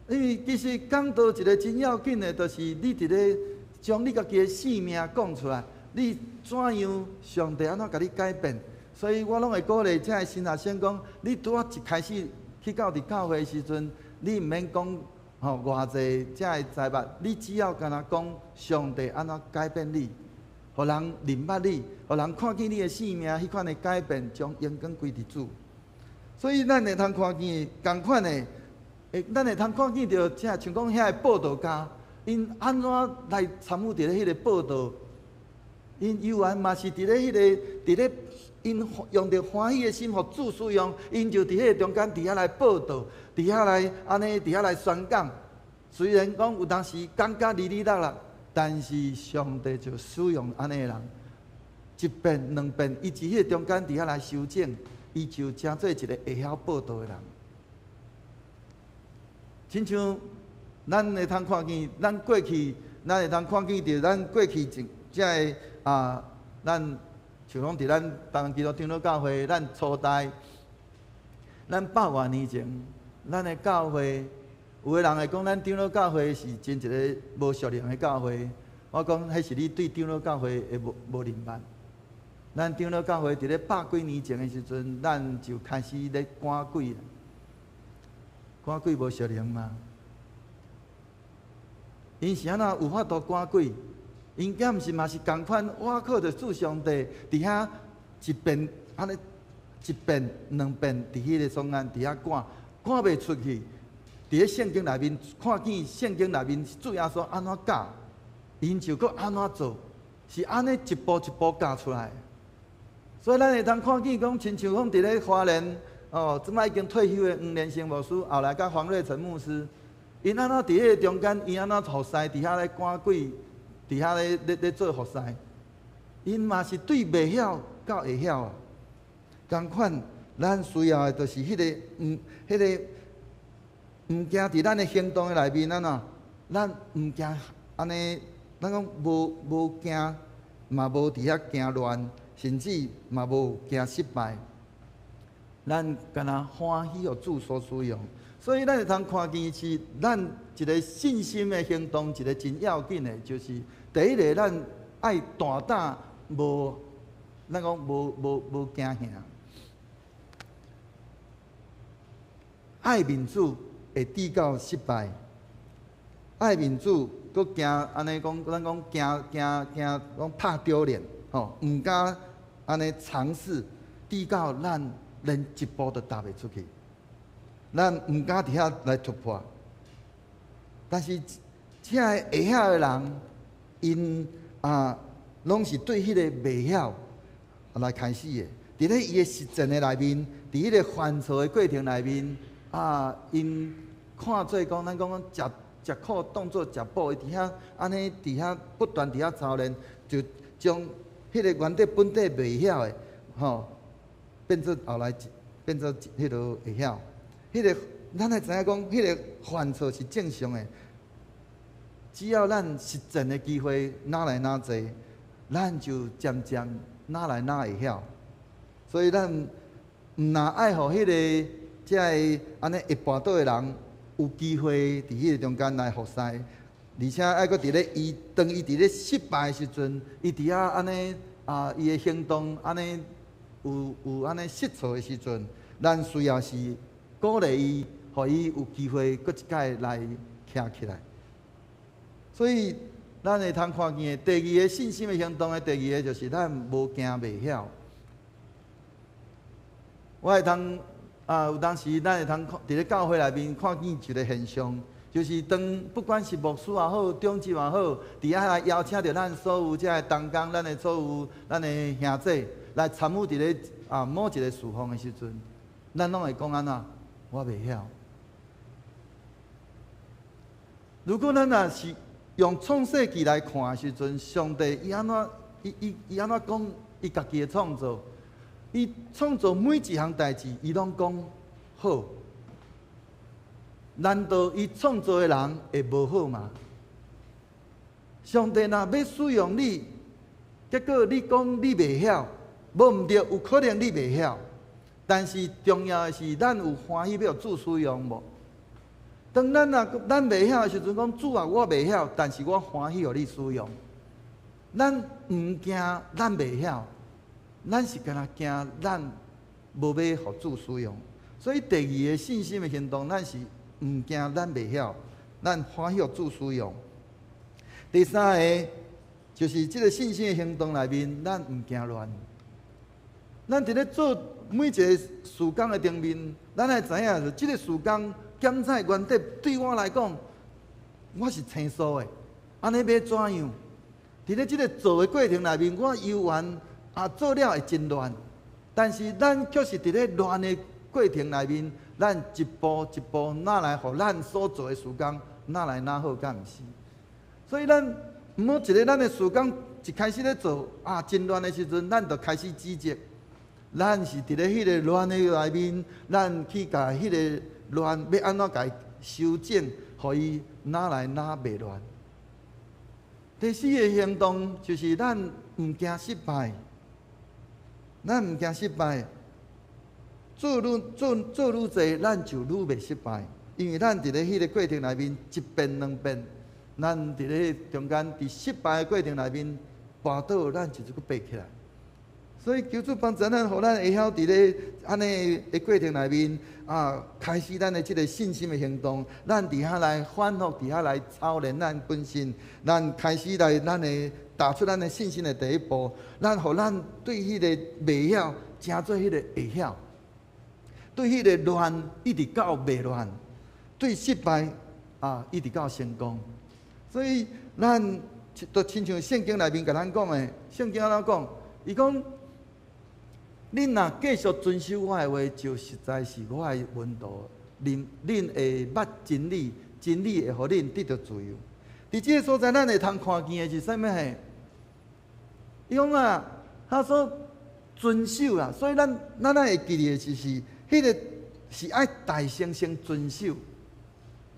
因為其實講道一個真要緊的，就是你佇咧將你家己的生命講出來，你怎樣上帝按怎共你改變。所以我攏會鼓勵遮的新學生講：你拄仔一開始去到佇教會的時陣，你毋免講吼偌濟遮的財物，你只要干焦講上帝按怎改變你，予人認捌你，予人看見你的生命彼款的改變，將榮光歸佇主。所以咱會通看見仝款的，咱會通看見著，遮像講遐的報道家，𪜶按怎來參與佇咧彼個報道？𪜶猶原嘛是佇咧彼個佇咧，𪜶用著歡喜的心，予主使用，𪜶就佇彼個中間佇遐來報道，佇遐來按呢，佇遐來宣講。雖然講有當時講甲離離落落，但是上帝就使用按呢的人，一遍兩遍，伊佇彼個中間佇遐來修正，伊就成做一個會曉報道的人。親像咱會通看見，咱過去，咱會通看見著咱過去一遮的啊，咱像講佇咱台灣基督長老教會，咱初代，咱百外年前，咱的教會，有的人會講咱長老教會是真一个無屬靈的教會。我講，彼是你對長老教會的無認捌。咱長老教會佇咧百幾年前的時陣，咱就開始咧趕鬼。趕鬼無屬靈嗎？𪜶是按怎有法度趕鬼？𪜶敢毋是嘛是仝款，倚靠著主上帝，佇遐一遍按呢一遍兩遍，佇彼个所在佇遐趕，趕袂出去。佇咧聖經內面看見聖經內面主耶穌按怎教，𪜶就閣按怎做，是按呢一步一步教出來。所以咱會通看見講，親像講佇咧花蓮哦，這擺已經退休的黃連生牧師，後來佮黃瑞成牧師，𪜶按怎佇彼个中間，𪜶按怎服侍佇遐咧趕鬼，佇遐咧做服侍，𪜶嘛是對袂曉到會曉啊。仝款，咱需要的就是彼个毋，彼个毋驚佇咱的行動的內面，按怎？咱毋驚按呢，咱講無驚，嘛無佇遐驚亂，甚至嘛無驚失敗。咱干焦歡喜予主所使用，所以咱會通看見是咱一個信心的行動，一個真要緊的，就是第一个，咱愛大膽，無咱講無驚嚇，愛面子會至到失敗，愛面子閣驚按呢講，咱講驚驚驚講怕丟臉，吼，毋敢按呢嘗試，至到咱。連一步都踏袂出去。咱毋敢佇遐來突破。但是，這个會曉的人，𪜶啊，攏是對彼個袂曉來開始的。佇咧伊的實踐的內面，佇彼個犯錯的過程內面，啊，𪜶看做講，咱講講食食苦當做食補，伊佇遐按呢佇遐不斷佇遐操練，就將彼個原底本底袂曉的，吼，變做後來變做彼個會曉。彼個咱愛知影講，彼個犯錯是正常的。只要咱實踐的機會愈來愈濟，咱就漸漸愈來愈會曉。所以咱毋若愛予彼個這个按呢會跋倒的人有機會佇彼個中間來服侍，而且愛閣佇咧伊當伊佇咧失敗的時陣，伊佇遐按呢啊，伊的行動按呢有按呢失錯的時陣，咱需要是鼓勵伊，予伊有機會閣一擺來徛起來。所以，咱會通看見的第二个信心的行動的第二个，就是咱無驚袂曉。我會通啊，有當時咱會通佇咧教會內面看見一個現象，就是當不管是牧師也好，長執也好，佇遐來邀請著咱所有這个同工，咱的所有咱的兄弟來參與佇咧啊某一個事奉的時陣，咱攏會講按怎？我袂曉。如果咱若是用創世記來看的時陣，上帝伊按怎伊伊伊按怎講伊家己的創造？伊創造每一項代誌，伊攏講好。難道伊創造的人會無好嗎？上帝若欲使用你，結果你講你袂曉，無毋對，有可能你袂曉。但是重要的是，咱有歡喜欲主使用無？當咱若咱袂曉的時陣，講主啊，我袂曉，但是我歡喜予你使用。咱毋驚咱袂曉，咱是干焦驚咱無欲予主使用。所以第二个信心的行動，咱是毋驚咱袂曉，咱歡喜予主使用。第三个就是這个信心的行動內面，咱毋驚亂。咱佇咧做每一个事工的頂面，咱愛知影，這个事工檢採原底對我來講，我是生疏的，按呢欲怎樣？佇咧這个做的過程內面，我猶原啊做了會真亂，但是咱卻是佇咧亂的過程內面，咱一步一步哪來予咱所做的事工哪來哪好，敢毋是？所以咱毋好一个咱的事工一開始咧做啊真亂的時陣，咱就開始指責。咱是佇咧彼个亂的內面，咱去共彼个亂欲按怎共伊修正，予伊哪來哪袂亂。第四个行動就是咱毋驚失敗，咱毋驚失敗，做愈做做愈濟，咱就愈袂失敗，因為咱佇咧彼个過程內面一遍兩遍，咱佇咧中間佇失敗的過程內面跋倒，咱就閣爬起來。所以求主幫助咱，予咱會曉佇咧按呢的過程內面啊，開始咱的這个信心的行動。咱佇遐來反覆，佇遐來操練咱本身。咱開始來咱的踏出咱的信心的第一步。咱予咱對彼个袂曉，成做彼个會曉；對彼个亂，一直到袂亂；對失敗啊，一直到成功。所以咱就親像聖經內面共咱講的，聖經按怎講？伊講。恁若繼續遵守我的話，就實在是我的門徒。恁恁會捌真理，真理會予恁得著自由。佇這个所在，咱會通看見的是啥物呢？伊講啊，他說遵守啦，所以咱咱會記得的就是，彼个是愛大聲聲遵守。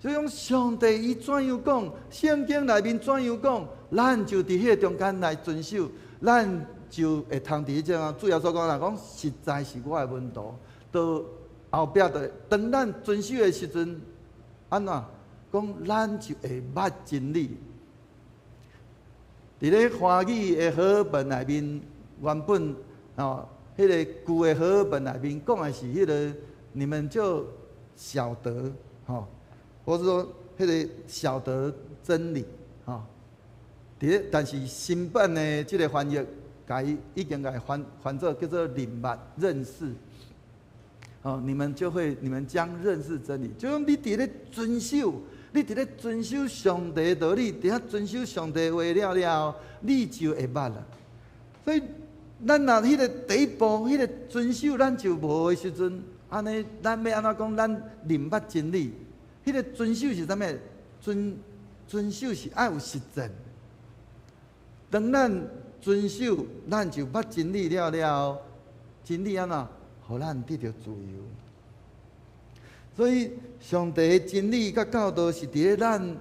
所以講，上帝伊怎樣講，聖經內面怎樣講，咱就佇彼个中間來遵守，咱。就會通佇這種主耶穌講啦，講實在是我的門徒。到後壁就當咱遵守的時陣，按怎講，咱就會捌真理。佇咧華語的和合本內面，原本哦，彼个舊的和合本內面講的是彼个，你們就曉得吼，或者說彼个曉得真理吼。佇咧，但是新版的這个翻譯。共伊已經共伊翻翻做叫做認捌認識。哦，你們就會，你們將認識真理。就講你佇咧遵守，你佇咧遵守上帝道理，佇遐遵守上帝話了了後，你就會捌啦。所以，咱若彼个第一步，彼个遵守咱就無的時陣，按呢，咱欲按怎講？咱認捌真理，彼个遵守是啥物？遵守是愛有實踐。當咱遵守，咱就捌真理了了後，真理按怎？予咱得著自由。所以，上帝的真理佮教導是佇咧咱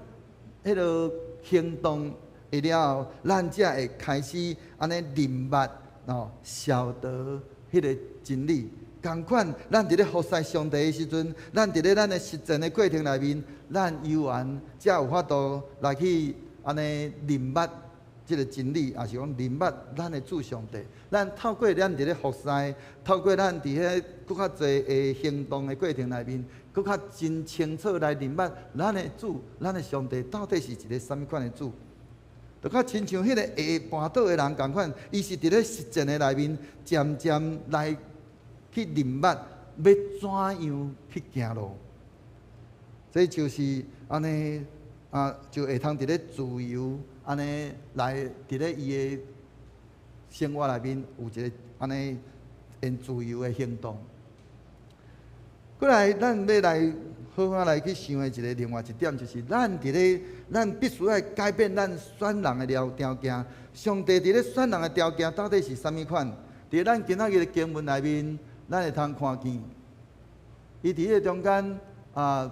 彼个行動的了後，咱才會開始按呢認捌哦，曉得彼个真理。仝款，咱佇咧服侍上帝的時陣，咱佇咧咱的實踐的過程內面，咱猶原才有法度來去按呢認捌這个真理，抑是講認捌咱的主上帝。咱透過咱佇咧服侍，透過咱佇彼閣較濟的行動的過程內面，閣較真清楚來認捌咱的主，咱的上帝到底是一个啥物款的主。就較親像彼个會絆倒的人仝款，伊是佇咧實踐的內面，漸漸來去認捌，欲怎樣去行路。這就是按呢啊，就會通佇咧自由按呢來佇咧伊的生活內面有一个按呢用自由的行動。過來，咱欲來好好來去想的一个另外一點，就是咱佇咧，咱必須愛改變咱選人的了條件。上帝佇咧選人的條件到底是啥物款？佇咱今仔日的經文內面，咱會通看見，伊佇彼个中間啊，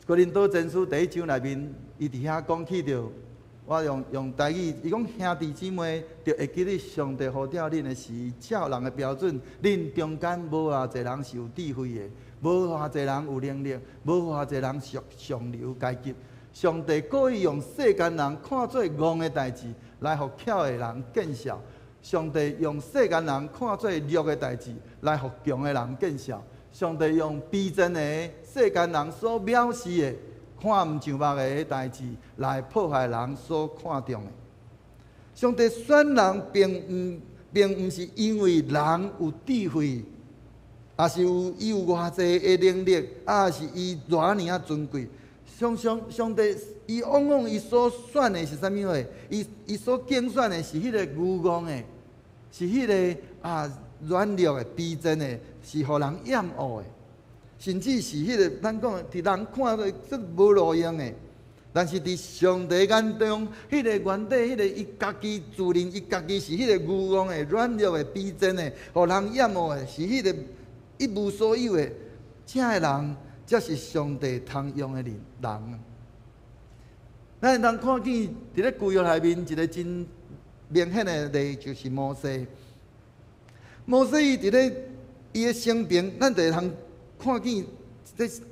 哥林多前書第一章內面，伊佇遐講起著，我用台語，伊講兄弟姊妹，著會記得上帝呼召恁的時，照人的標準，恁中間無偌濟人是有智慧的，無偌濟人有能力，無偌濟人屬上流階級。上帝故意用世間人看做戇的代誌，來予巧的人見笑；上帝用世間人看做弱的代誌，來予強的人見笑。上帝用卑賤的世間人所藐視的、看毋上目的代誌，來破壞人所看重的。上帝選人並毋是因為人有智慧，抑是有伊有偌濟的能力，抑是伊偌爾仔尊貴。上帝，伊往往伊所選的是啥物貨？伊所揀選的是彼个愚戇的，是彼个啊軟弱的、卑賤的，是予人厭惡的，甚至是彼个咱講佇人看來足無路用的。但是佇上帝眼中，彼个原底彼个伊家己自認伊家己是彼个愚戇的、軟弱的、卑賤的，予人厭惡的，是彼个一無所有的，這个人才是上帝通用的人。咱會通看見佇咧舊約內面一个真明顯的例，就是摩西。摩西伊佇咧伊的生平，咱就會通看見，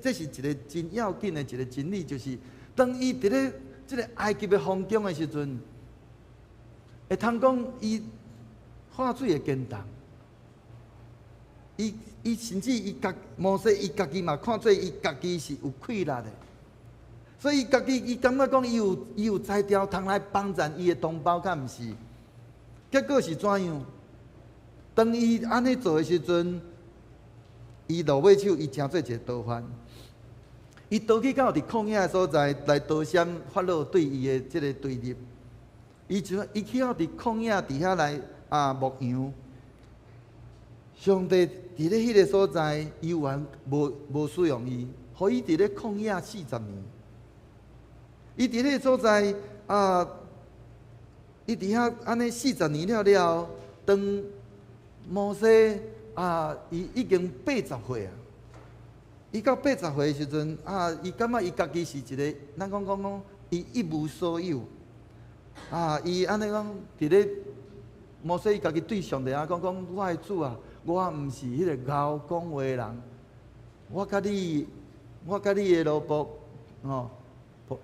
這是一个真要緊的一个真理，就是當伊佇咧這个埃及的皇宮的時陣，會通講伊喝水會堅凍。伊甚至伊家摩西伊家己嘛看做伊家己是有氣力的，所以伊家己伊感覺講伊有才調通來幫贊伊的同胞，敢毋是？結果是怎樣？當伊按呢做的時陣，伊落尾手伊成做一個逃犯，伊逃去到佇曠野的所在來逃閃法老對伊的這个對立。伊就伊去到佇曠野佇遐來啊牧羊。上帝佇咧彼个所在，猶原無使用伊，予伊佇咧曠野四十年。伊佇彼个所在啊，伊佇遐按呢四十年了了後，當摩西啊，伊已經八十歲啊。伊到八十歲的時陣啊，伊感覺伊家己是一个，咱講講講，伊一無所有。啊，伊按呢講，佇咧摩西伊家己對上帝啊講講，我的主啊，我毋是彼个𠢕講話的人，我佮你的奴僕，吼，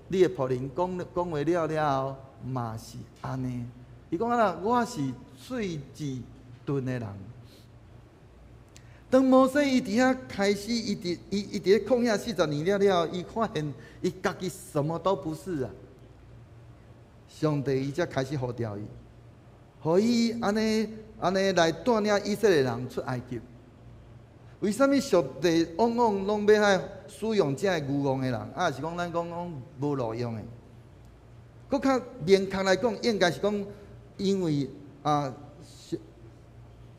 你的僕人講講話了了後，嘛是按呢。伊講啊，我是喙舌鈍的人。當摩西伊佇遐開始，伊佇咧曠野四十年了了，伊發現伊家己什麼都不是啊。上帝伊才開始呼召伊，予伊按呢按呢來帶領以色列人出埃及。為啥物上帝往往攏欲愛使用這个愚戇的人？啊，是講咱講講無路用的。閣較明確來講，應該是講，因為啊，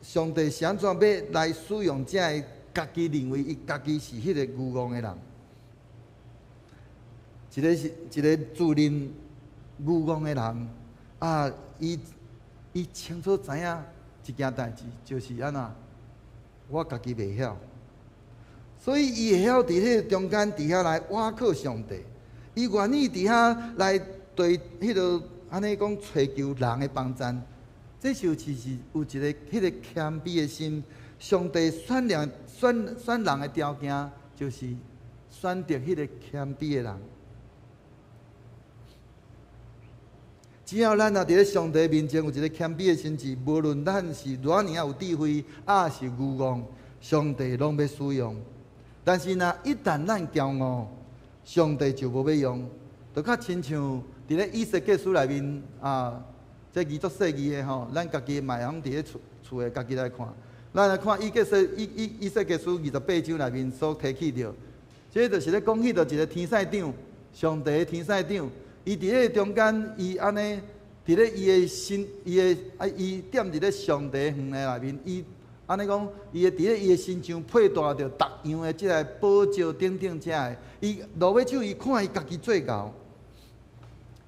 上帝是按怎欲來使用這个家己認為伊家己是彼個愚戇的人？一个是一个自認愚戇的人，啊，伊清楚知影一件代誌，就是按怎，我家己袂曉，所以伊會曉佇彼個中間佇遐來倚靠上帝，伊願意佇遐來對彼個按呢講揣求人的幫贊，這就是有一个彼個謙卑的心。上帝選人選選人的條件，就是選擇彼個謙卑的人。只要咱若佇咧上帝面前有一个謙卑的心志，無論咱是偌爾仔有智慧，抑是愚戇，上帝攏欲使用。但是若一旦咱驕傲，上帝就無欲用。就較親像佇咧以西結書內面啊，這字足細膩的吼，咱家己嘛會用佇咧厝厝的家己來看。咱來看以結書以以以西結書28章內面所提起著，這就是咧講起著一个天使長，上帝的天使長。伊佇咧中間，伊按呢佇咧伊的心，伊的啊，伊踮佇咧上帝園的內面，伊按呢講，伊會佇咧伊的身上佩戴著逐樣的這个寶石等等遮的。伊落尾手，伊看伊家己做𠢕，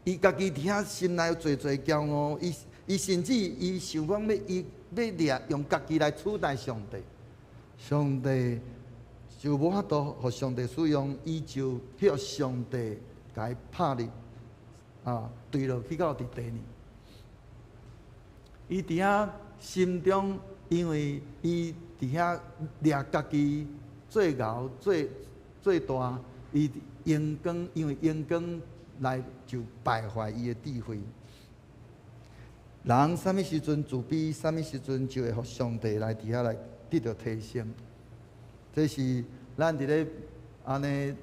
伊家己佇遐心內有濟濟驕傲，伊伊甚至伊想講欲伊欲掠用家己來取代上帝，上帝就無法度予上帝使用，伊就予上帝共伊拍入。啊，墜落去到佇地呢。伊佇遐心中，因為伊佇遐掠家己做𠢕、做做大，伊榮光，因為榮光來就敗壞伊的智慧。人啥物時陣自卑，啥物時陣就會予上帝來佇遐來得著提升。這是咱佇咧按呢。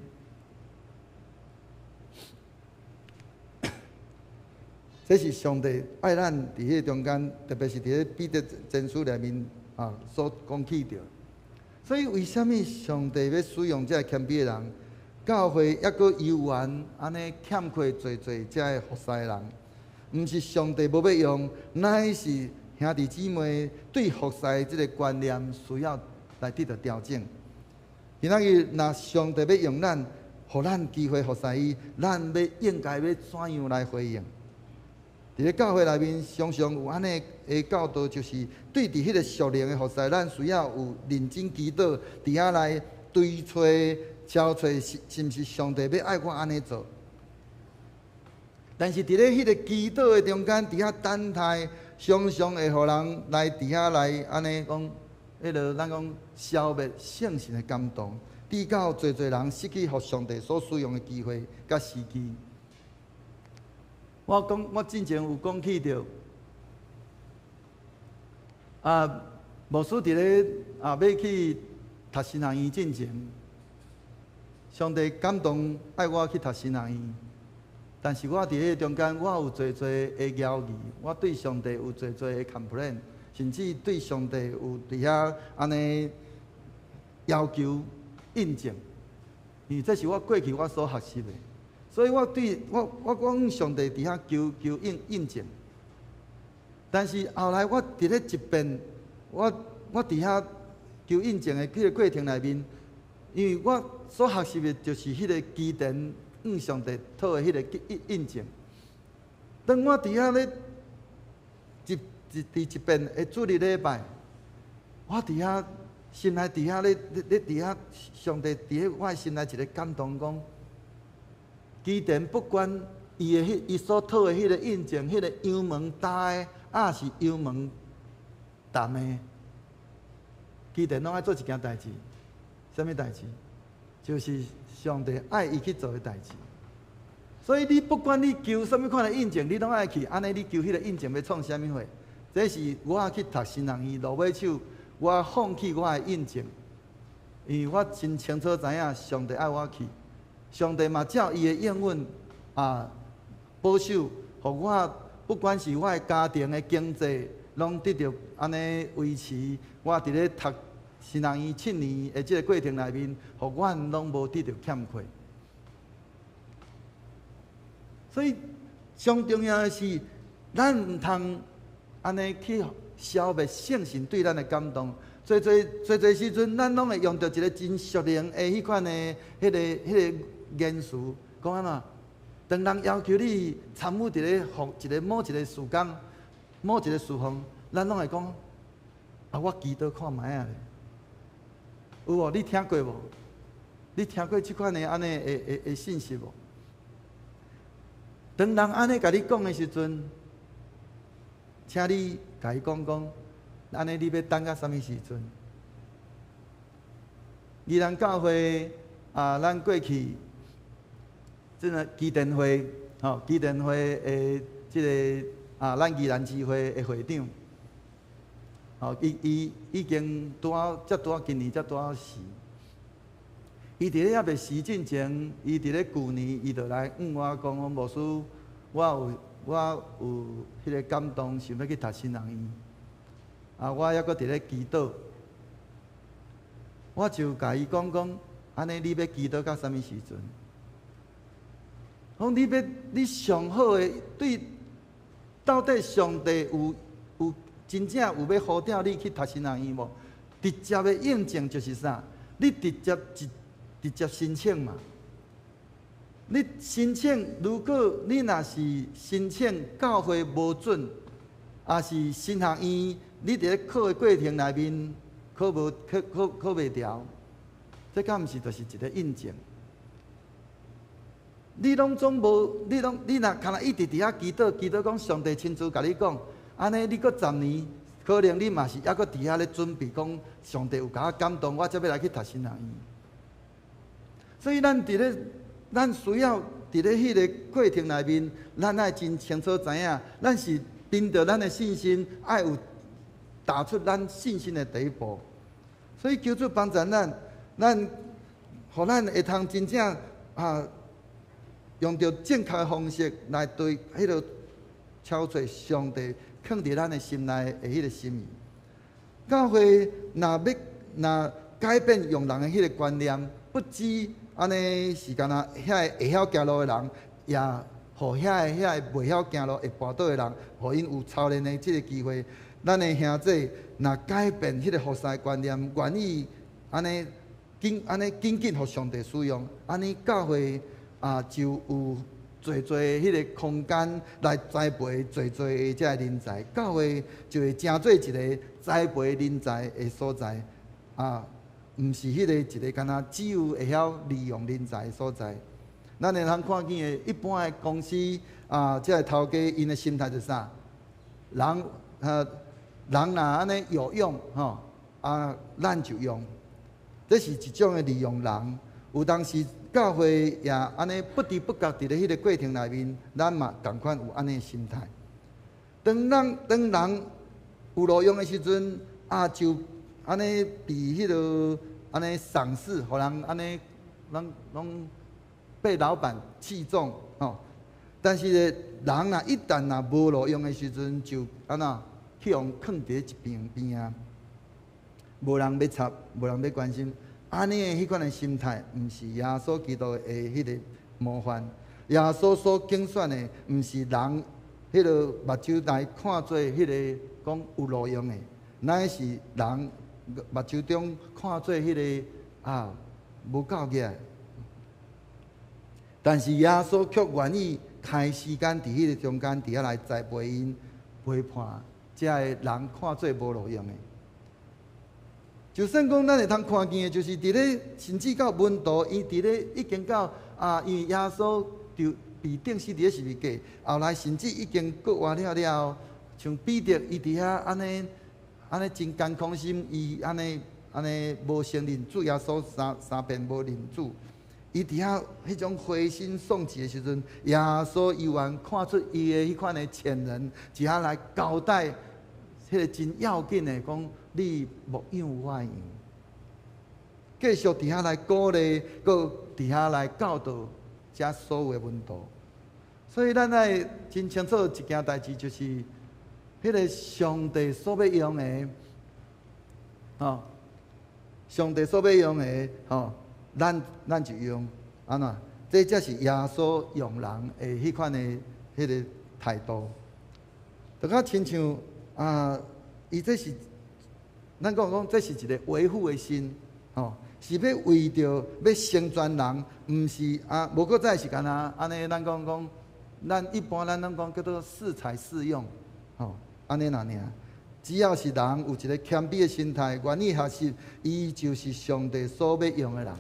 這是上帝愛咱佇彼個中間，特別是佇咧彼得前書內面啊所講起著。所以為啥物上帝欲使用這个謙卑的人？教會猶閣猶原按呢欠缺濟濟這个服侍的人，毋是上帝無欲用，乃是兄弟姊妹對服侍的這个觀念需要來得著調整。今仔日若上帝欲用咱，予咱機會服侍伊，咱欲應該欲怎樣來回應？佇咧教會內面，常常有按呢的教導，就是對佇彼个屬靈的服侍，咱需要有認真祈禱，佇遐來追揣、敲揣，是是毋是上帝欲愛我按呢做？但是佇咧彼个祈禱的中間，佇遐等待，常常會予人來佇遐來按呢講，彼个咱講消滅聖神的感動，直到濟濟人失去予上帝所使用的機會佮時機。我講，我之前有講起著，啊，牧師佇咧啊，欲去讀神學院進前，上帝感動愛我去讀神學院，但是我佇彼個中間，我有濟濟的猶疑，我對上帝有濟濟的 complain，甚至對上帝有佇遐按呢要求印證，因為這是我過去我所學習的。所以我對我我講上帝佇遐求求印印證，但是後來我佇咧一遍，我我佇遐求印證的彼个過程內面，因為我所學習的就是彼个基甸向上帝討的彼个印印證。當我佇遐咧一一佇一遍的主日禮拜，我佇遐心內佇遐咧咧咧佇遐上帝佇咧我的心內一个感動講。基甸不管伊的彼伊所討的彼个印證，彼个油門焦的，抑是油門澹的，基甸攏愛做一件代誌，啥物代誌？就是上帝愛伊去做的代誌。所以你不管你求啥物款的印證，你攏愛去。按呢，你求彼个印證欲創啥物貨？這是我去讀神學院落尾手，我放棄我的印證，因為我真清楚知影上帝愛我去。上帝嘛照伊的應允啊，保守，予我不管是我的家庭的經濟，攏得著按呢維持。我佇咧讀神學院7年的這個過程內面，予阮攏無得著欠缺。所以上重要的是，咱毋通按呢去消滅聖神對咱的感動。濟濟濟濟時陣，咱攏會用著一個真屬靈的彼款的彼個言辭，講按怎？當人要求你參與佇咧服一個某一個事工、某一個事奉，咱攏會講啊，我祈禱看覓仔咧。有無？你聽過無？你聽過這款的按呢的的的信息無？當人按呢共你講的時陣，請你共伊講講，按呢你欲等到啥物時陣？宜蘭教會啊，咱過去這个基甸會，吼，基甸會的這个啊，咱宜蘭支會的會長，吼，伊已經拄仔才拄仔今年才拄仔死。伊佇咧猶未死進前，伊佇咧舊年，伊就來問我講：講牧師，我有彼个感動，想欲去讀神學院。啊，我猶閣佇咧祈禱，我就共伊講講，按呢你欲祈禱到啥物時陣？講你欲你上好的對，到底上帝有真正有欲呼召你去讀神學院無？直接的印證就是啥？你直接申請嘛。你申請，如果你若是申請教會無准，抑是神學院，你佇咧考的過程內面考無考考考袂牢，這敢毋是就是一個印證？你攏總無，你攏你若干焦一直佇遐祈禱，祈禱講上帝親自共你講，按呢你閣十年，可能你嘛是猶閣佇遐咧準備，講上帝有共我感動，我才欲來去讀神學院。所以咱佇咧，咱需要佇咧彼个過程內面，咱愛真清楚知影，咱是憑著咱的信心，愛有踏出咱信心的第一步。所以求主幫助咱，咱予咱會通真正啊，用著正確的方式來對彼个敲揣上帝囥佇咱的心內的彼个心意。教會若欲若改變用人的彼个觀念，不止按呢是干焦遐个會曉行路的人，也予遐個袂曉行路會跋倒的人，予𪜶有操練的這个機會。咱的兄弟若改變彼个服侍觀念，願意按呢緊按呢緊緊予上帝使用，按呢教會啊就有濟濟彼个空間來栽培濟濟的這个人才，教會就會成做一个栽培人才的所在啊。毋是彼个一个干焦只有會曉利用人才的所在。咱會通看見的，一般的公司啊，這个頭家𪜶的心態是啥？人若按呢有用吼，啊，咱就用。這是一種的利用人。有當時教會也按呢不知不覺佇咧彼个過程內面，咱嘛仝款有按呢的心態。當人有路用的時陣，啊就按呢被彼个按呢賞識，予人按呢攏攏被老闆器重吼。但是咧，人若一旦若無路用的時陣，就按怎去予囥佇一邊邊仔，無人欲插，無人欲關心。按呢的彼款的心態，毋是耶穌基督的彼个模範。耶穌所揀選的，毋是人彼个目睭來看做彼个講有路用的，乃是人目睭中看做彼个啊無夠額。但是耶穌卻願意開時間佇彼个中間，佇遐來栽培𪜶，陪伴這个人看做無路用的。就算講咱會通看見的，就是佇咧甚至到門徒，伊佇咧已經到啊，因為耶穌就被釘死佇咧十字架，後來甚至已經復活了了後，像彼得伊佇遐按呢按呢真艱苦心，伊按呢按呢無承認主耶穌三遍無認主，伊佇遐彼種灰心喪志的時陣，耶穌猶原看出伊的彼款的潛能，佇遐來交代彼个真要緊的講。你牧養我的羊，繼續佇遐來鼓勵，閣佇遐來教導遮所有的門徒。所以咱愛真清楚一件代誌，就是彼个上帝所欲用的，吼。上帝所欲用的吼，咱就用，按怎？這才是耶穌用人的彼款的彼个態度。就較親像啊，伊這是咱講講，這是一个為父的心，吼，是欲為著欲成全人，毋是啊，無閣再是干焦按呢。咱講講，咱一般咱攏講叫做適才適用，吼，按呢爾爾。只要是人有一个謙卑的心態，願意學習，伊就是上帝所欲用的人。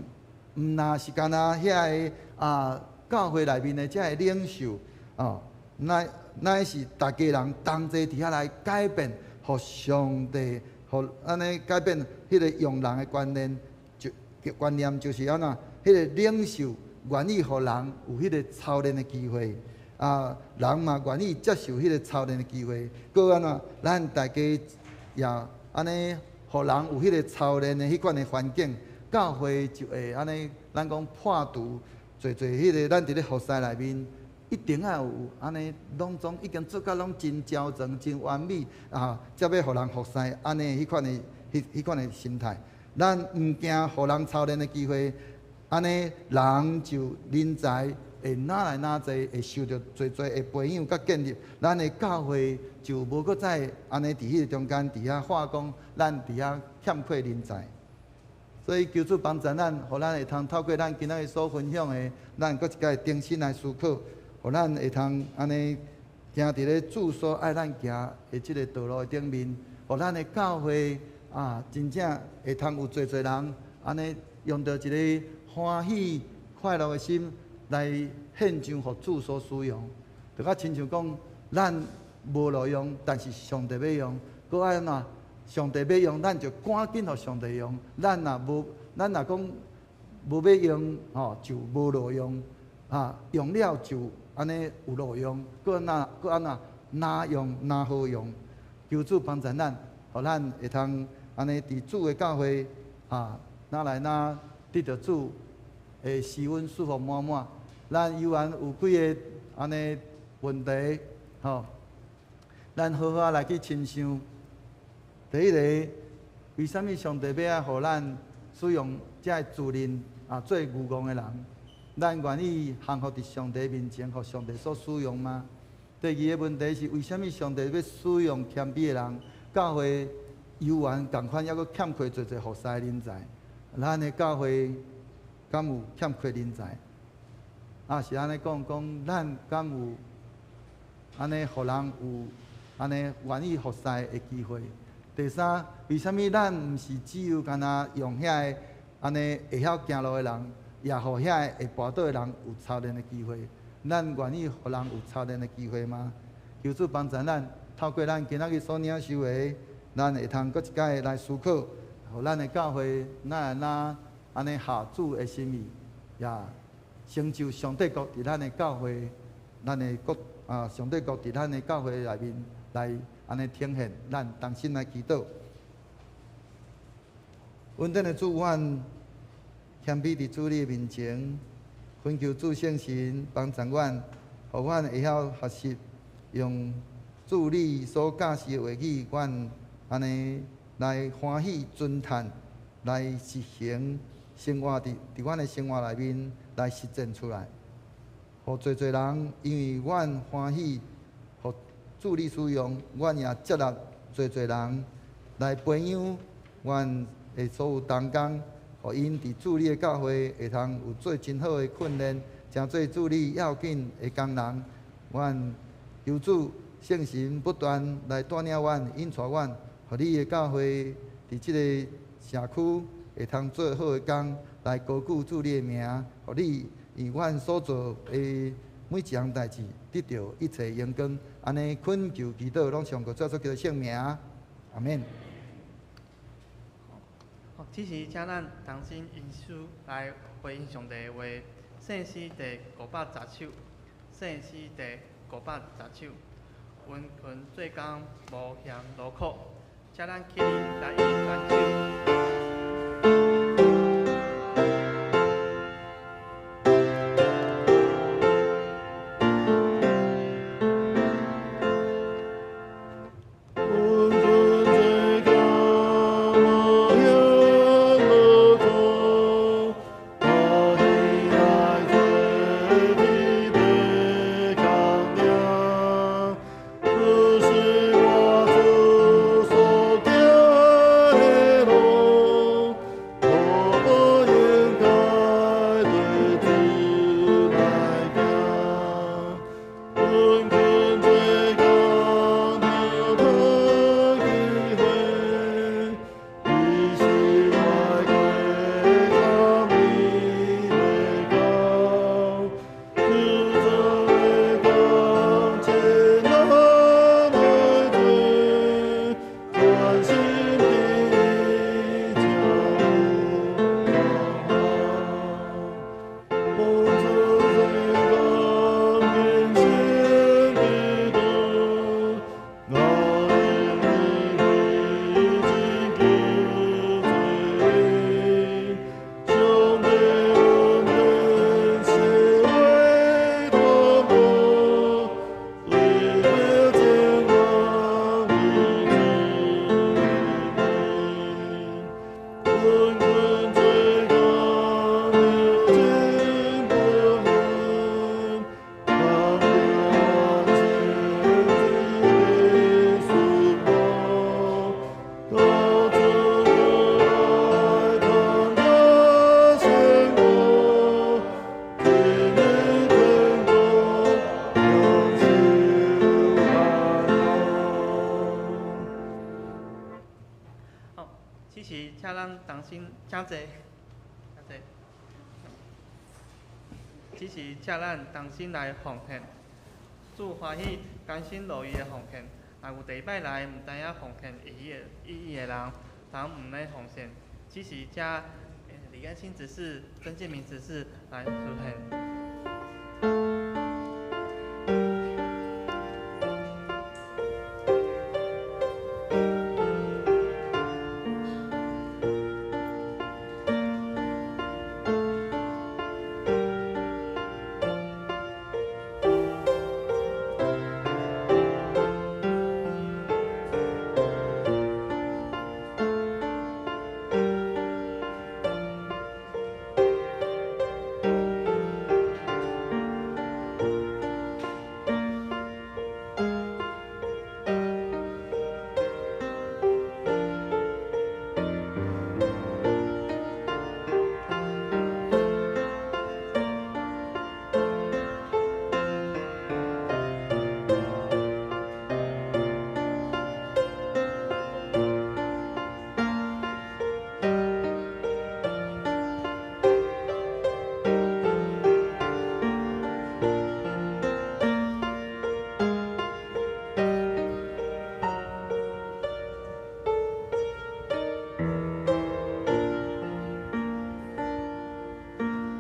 毋若是干焦遐个啊，教會內面的這个領袖，哦，乃是逐家人同齊佇遐來改變，予上帝，予按呢改變彼个用人的觀念，就觀念就是按怎，彼个領袖願意予人有彼个操練的機會。啊，人嘛願意接受彼个操練的機會，閣按怎，咱大家也按呢，予人有彼个操練的彼款的環境，教會就會按呢，咱講破除濟濟彼个咱佇咧服侍內面，一定愛有按呢，攏總已經做甲攏真周全、真完美啊，才欲予人服侍按呢彼款的彼款的心態。咱毋驚予人操練的機會，按呢人就人才。會哪來哪濟，會受著濟濟的培養佮建立，咱的教會就無閣再按呢佇彼个中間佇遐話講，咱佇遐欠缺人才。所以求主幫助咱，予咱會通透過咱今仔日所分享的，咱閣一擺重新來思考，予咱會通按呢行佇咧主所愛咱行的這个道路的頂面，予咱的教會啊，真正會通有濟濟人按呢用著一个歡喜快樂的心。來獻上，予主所使用，就較親像講，咱無路用，但是上帝欲用，閣按怎？上帝欲用，咱就趕緊予上帝用。咱若無，咱若講無欲用，吼，就無路用。啊，用了就按呢有路用，閣按怎？閣按怎？若用若好用。求主幫助咱，予咱會通按呢佇主的教會啊，若來若得著主的施恩祝福滿滿。咱猶原有幾个按呢問題，吼，咱好好來去深想。第一个，為啥物上帝欲愛予咱使用這个主任啊做愚戇的人？咱願意降服佇上帝面前，予上帝所使用嗎？第二个問題是，為啥物上帝欲使用謙卑的人？教會猶原仝款，猶閣欠缺濟濟服侍的人才。咱的教會敢有欠缺人才？啊，是按呢講，講咱敢有按呢，予人有按呢願意服侍的機會？第三，為啥物咱毋是只有干焦用遐个按呢會曉行路的人，也予遐个會跋倒的人有操練的機會？咱願意予人有操練的機會嗎？求主幫助咱，透過咱今仔日所領受的，咱會通閣一擺來思考，予咱的教會哪會哪按呢合主的心意，也成就上帝國佇咱的教會，咱的國啊，上帝國佇咱的教會內面來按呢呈現，咱同心來祈禱。恩典的主，阮謙卑佇主你的面前，懇求主聖神幫助阮，予阮會曉學習用主你所教示的話語，阮按呢來歡喜尊嘆，來實行生活佇阮的生活內面來實踐出來，予濟濟人因為阮歡喜，予主你使用，阮也接納濟濟人來培養阮的所有同工，予𪜶佇主你的教會會通有做真好的訓練，成做主你要緊的工人。阮求主聖神不斷來帶領阮、引帶阮，予你的教會佇這个社區會通做好的工，來高舉主你的名，予你以阮所做的每一項代誌得著一切榮光。按呢懇求祈禱，攏上過主耶穌基督聖名，阿們。好，此時請咱同心用手來回應上帝的話，聖詩第510首，聖詩第510首，殷勤做工，無嫌勞苦，請咱起立來以全手。殷勤做工，無嫌勞勤做工的真本分，望着万千的失望，靠主来通达生活，天的天国永久安乐。好，此时请咱同心，请坐，请坐。此时请咱同心来奉献，主欢喜甘心乐意的奉献。若有第一摆来毋知影奉献意义的人，通毋免奉献。此时请李安新执事、曾建明执事来出献。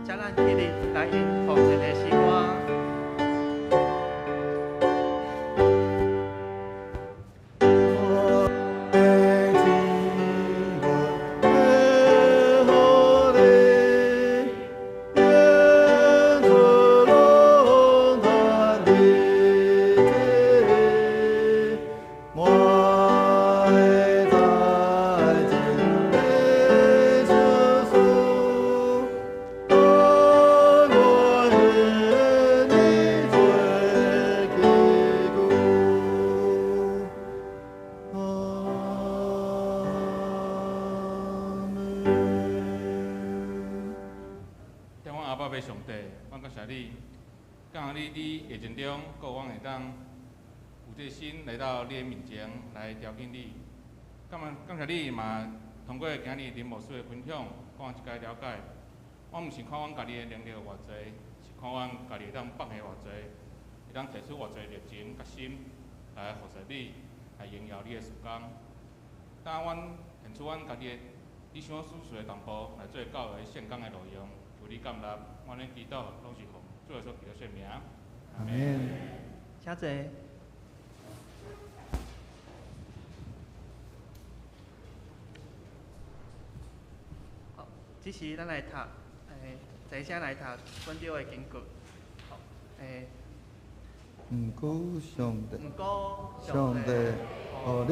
请咱起立来吟奉献的诗歌。我的天父的予你，演出拢赚你这，我的财情的相思，甘愿予你做器具。阿门。天父阿爸父上帝，阮感谢你，感谢你伫疫情中，阁阮会当有这个心来到你的面前来朝见你。感谢你嘛，通过今日林牧师的分享，给阮一个了解。阮毋是看阮家己的能力有偌济，是看阮家己会当放下偌济，会当提出偌济热情佮心来服侍你，来荣耀你的事工。当阮献出阮家己的理想所事的淡薄，来做教会圣工的路用，求你感纳，阮的祈祷拢是奉主耶稣基督圣名。阿门。请坐。好，这时咱来读，坐声来读本周的经句。好，毋过上帝，毋过上帝，予恁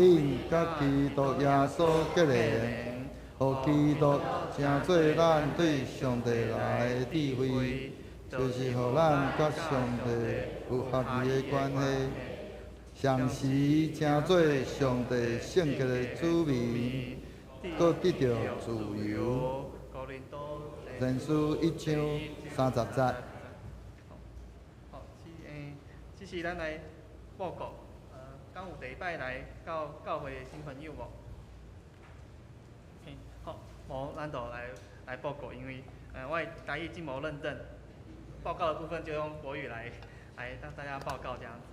佮基督耶稣结连，予基督成做咱对上帝来的智慧，就是予咱佮上帝有合宜的关系，同时成做上帝圣洁的子民，阁得著自由。前书1章30节。好，这是咱来报告，敢有第一摆来到教会的新朋友无？好，无咱就来报告，因为我的台语真无认真，报告的部分就用国语来让大家报告这样子。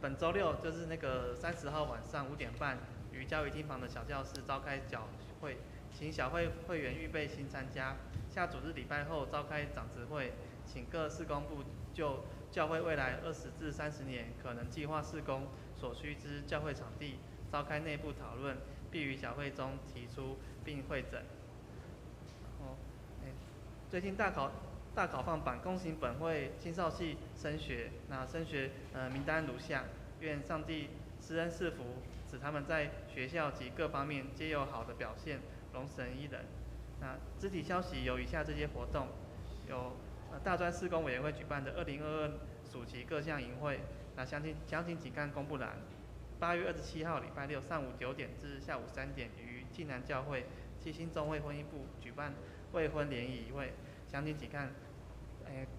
本周六就是那个30号晚上5点半，于教育厅旁的小教室召开小会，请小会会员预备新参加。下主日礼拜后召开长执会，请各事工部就教会未来20至30年可能计划事工所需之教会场地，召开内部讨论，并于小会中提出并会诊。最近大考放榜，恭喜本会青少系升学。那升学名单如下：愿上帝施恩赐福，使他們在學校及各方面皆有好的表現，榮神益人。那肢體消息有以下這些活動：有大專事工委員會舉辦的2022暑期各項營會，那詳情請看公布欄。8月27號禮拜六上午9點至下午3點，於濟南教會七星中會婚姻部舉辦未婚聯誼會，詳情請看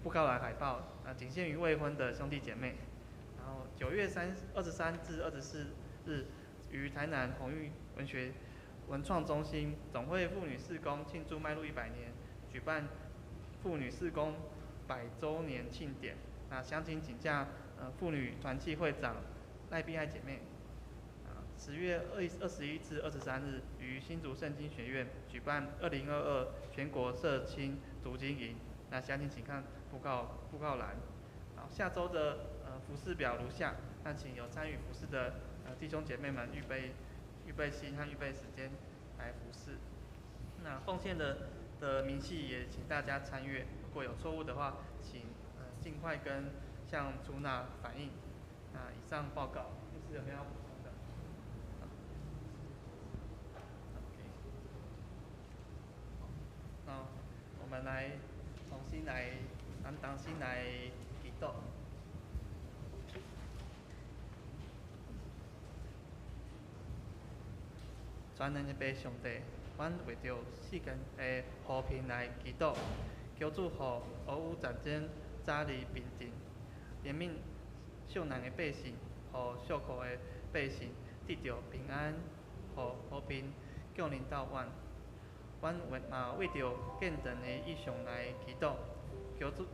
布告欄海報。啊，僅限於未婚的兄弟姐妹。然後9月23至24日，於台南宏裕文學文創中心總會婦女事工慶祝邁入100年，舉辦婦女事工100週年慶典。那詳情請洽婦女團契會長賴碧愛姐妹。10月21至23日，於新竹聖經學院舉辦2022全國社青讀經營。那詳情請看布告欄。好，下週的服事表如下，那請有參與服事的弟兄姐妹們預備心和預備時間來服事。那奉獻的明細也請大家參閱，如果有錯誤的話，請盡快跟向出納反映。那以上報告，牧師有沒有要補充的？OK。那我們來重新來，咱同心來祈禱。全能的父上帝，阮為著世間的和平來祈禱，求主予俄烏戰爭早日平靜，憐憫受難的百姓，予受苦的百姓得著平安，予和平降臨到阮。阮嘛為著建堂的異象來祈禱，求主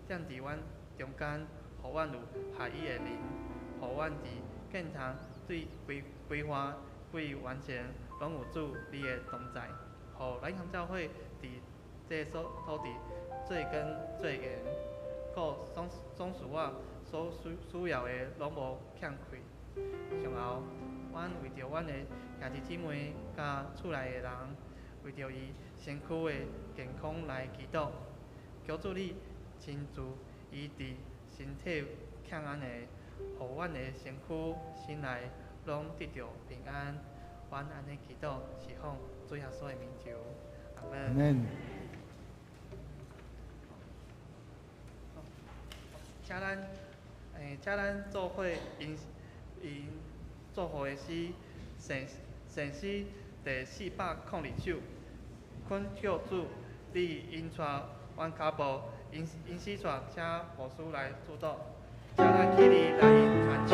踮佇阮中間，予阮有合一的靈，予阮佇建堂對規劃對完成，攏有主你的同在，予來堂教會佇這所土地做根做源，故總是我所需要的攏無欠缺。上後，阮為著阮的兄弟姊妹佮厝內的人，為著伊身軀的健康來祈禱，求主你親自醫治身體欠安的，予阮的身軀心內攏得著平安。阮按呢祈禱是奉主耶穌的名求，阿們。請咱做伙吟祝福的詩，聖詩第402首，懇求主，你引帶阮跤步，引詩帶請牧師來主導，請咱起立來傳手。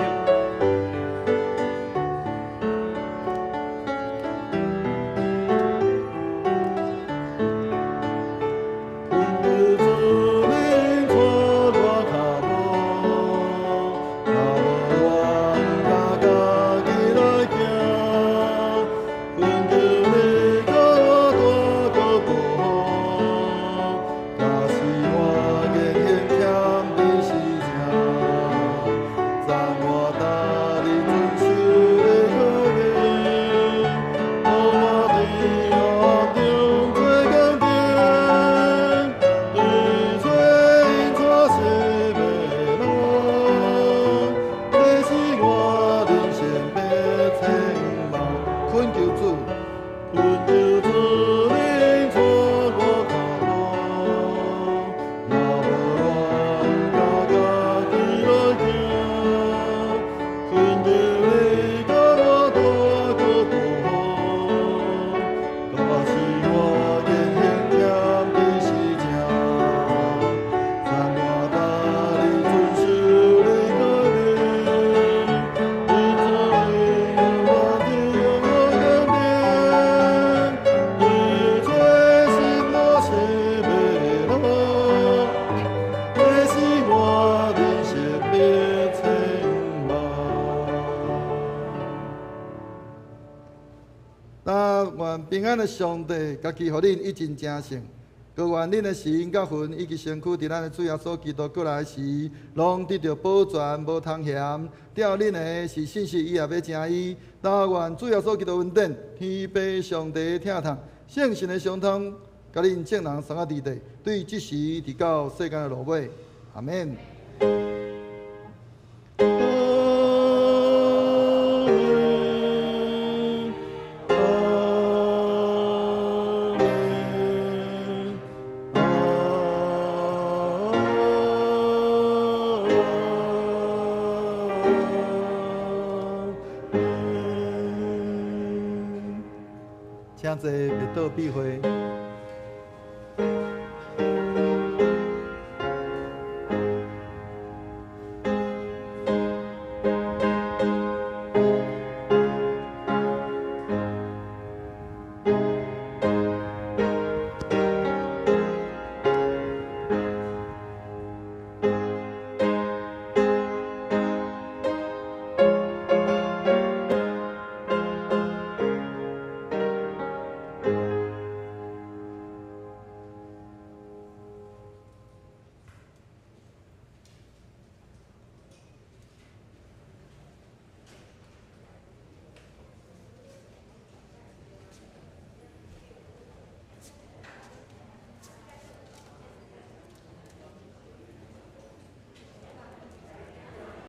平安的上帝，家己予恁以真成聖，閣願恁的神佮魂以及身軀，佇咱的主耶穌基督閣來時，攏得著保全，無通嫌。照恁的是信實，伊也欲成伊。但願主耶穌基督恩典，天父上帝疼痛，聖神的相通，佮恁眾人三個弟弟，對這時直到世間的落尾，阿們。請坐默禱必會。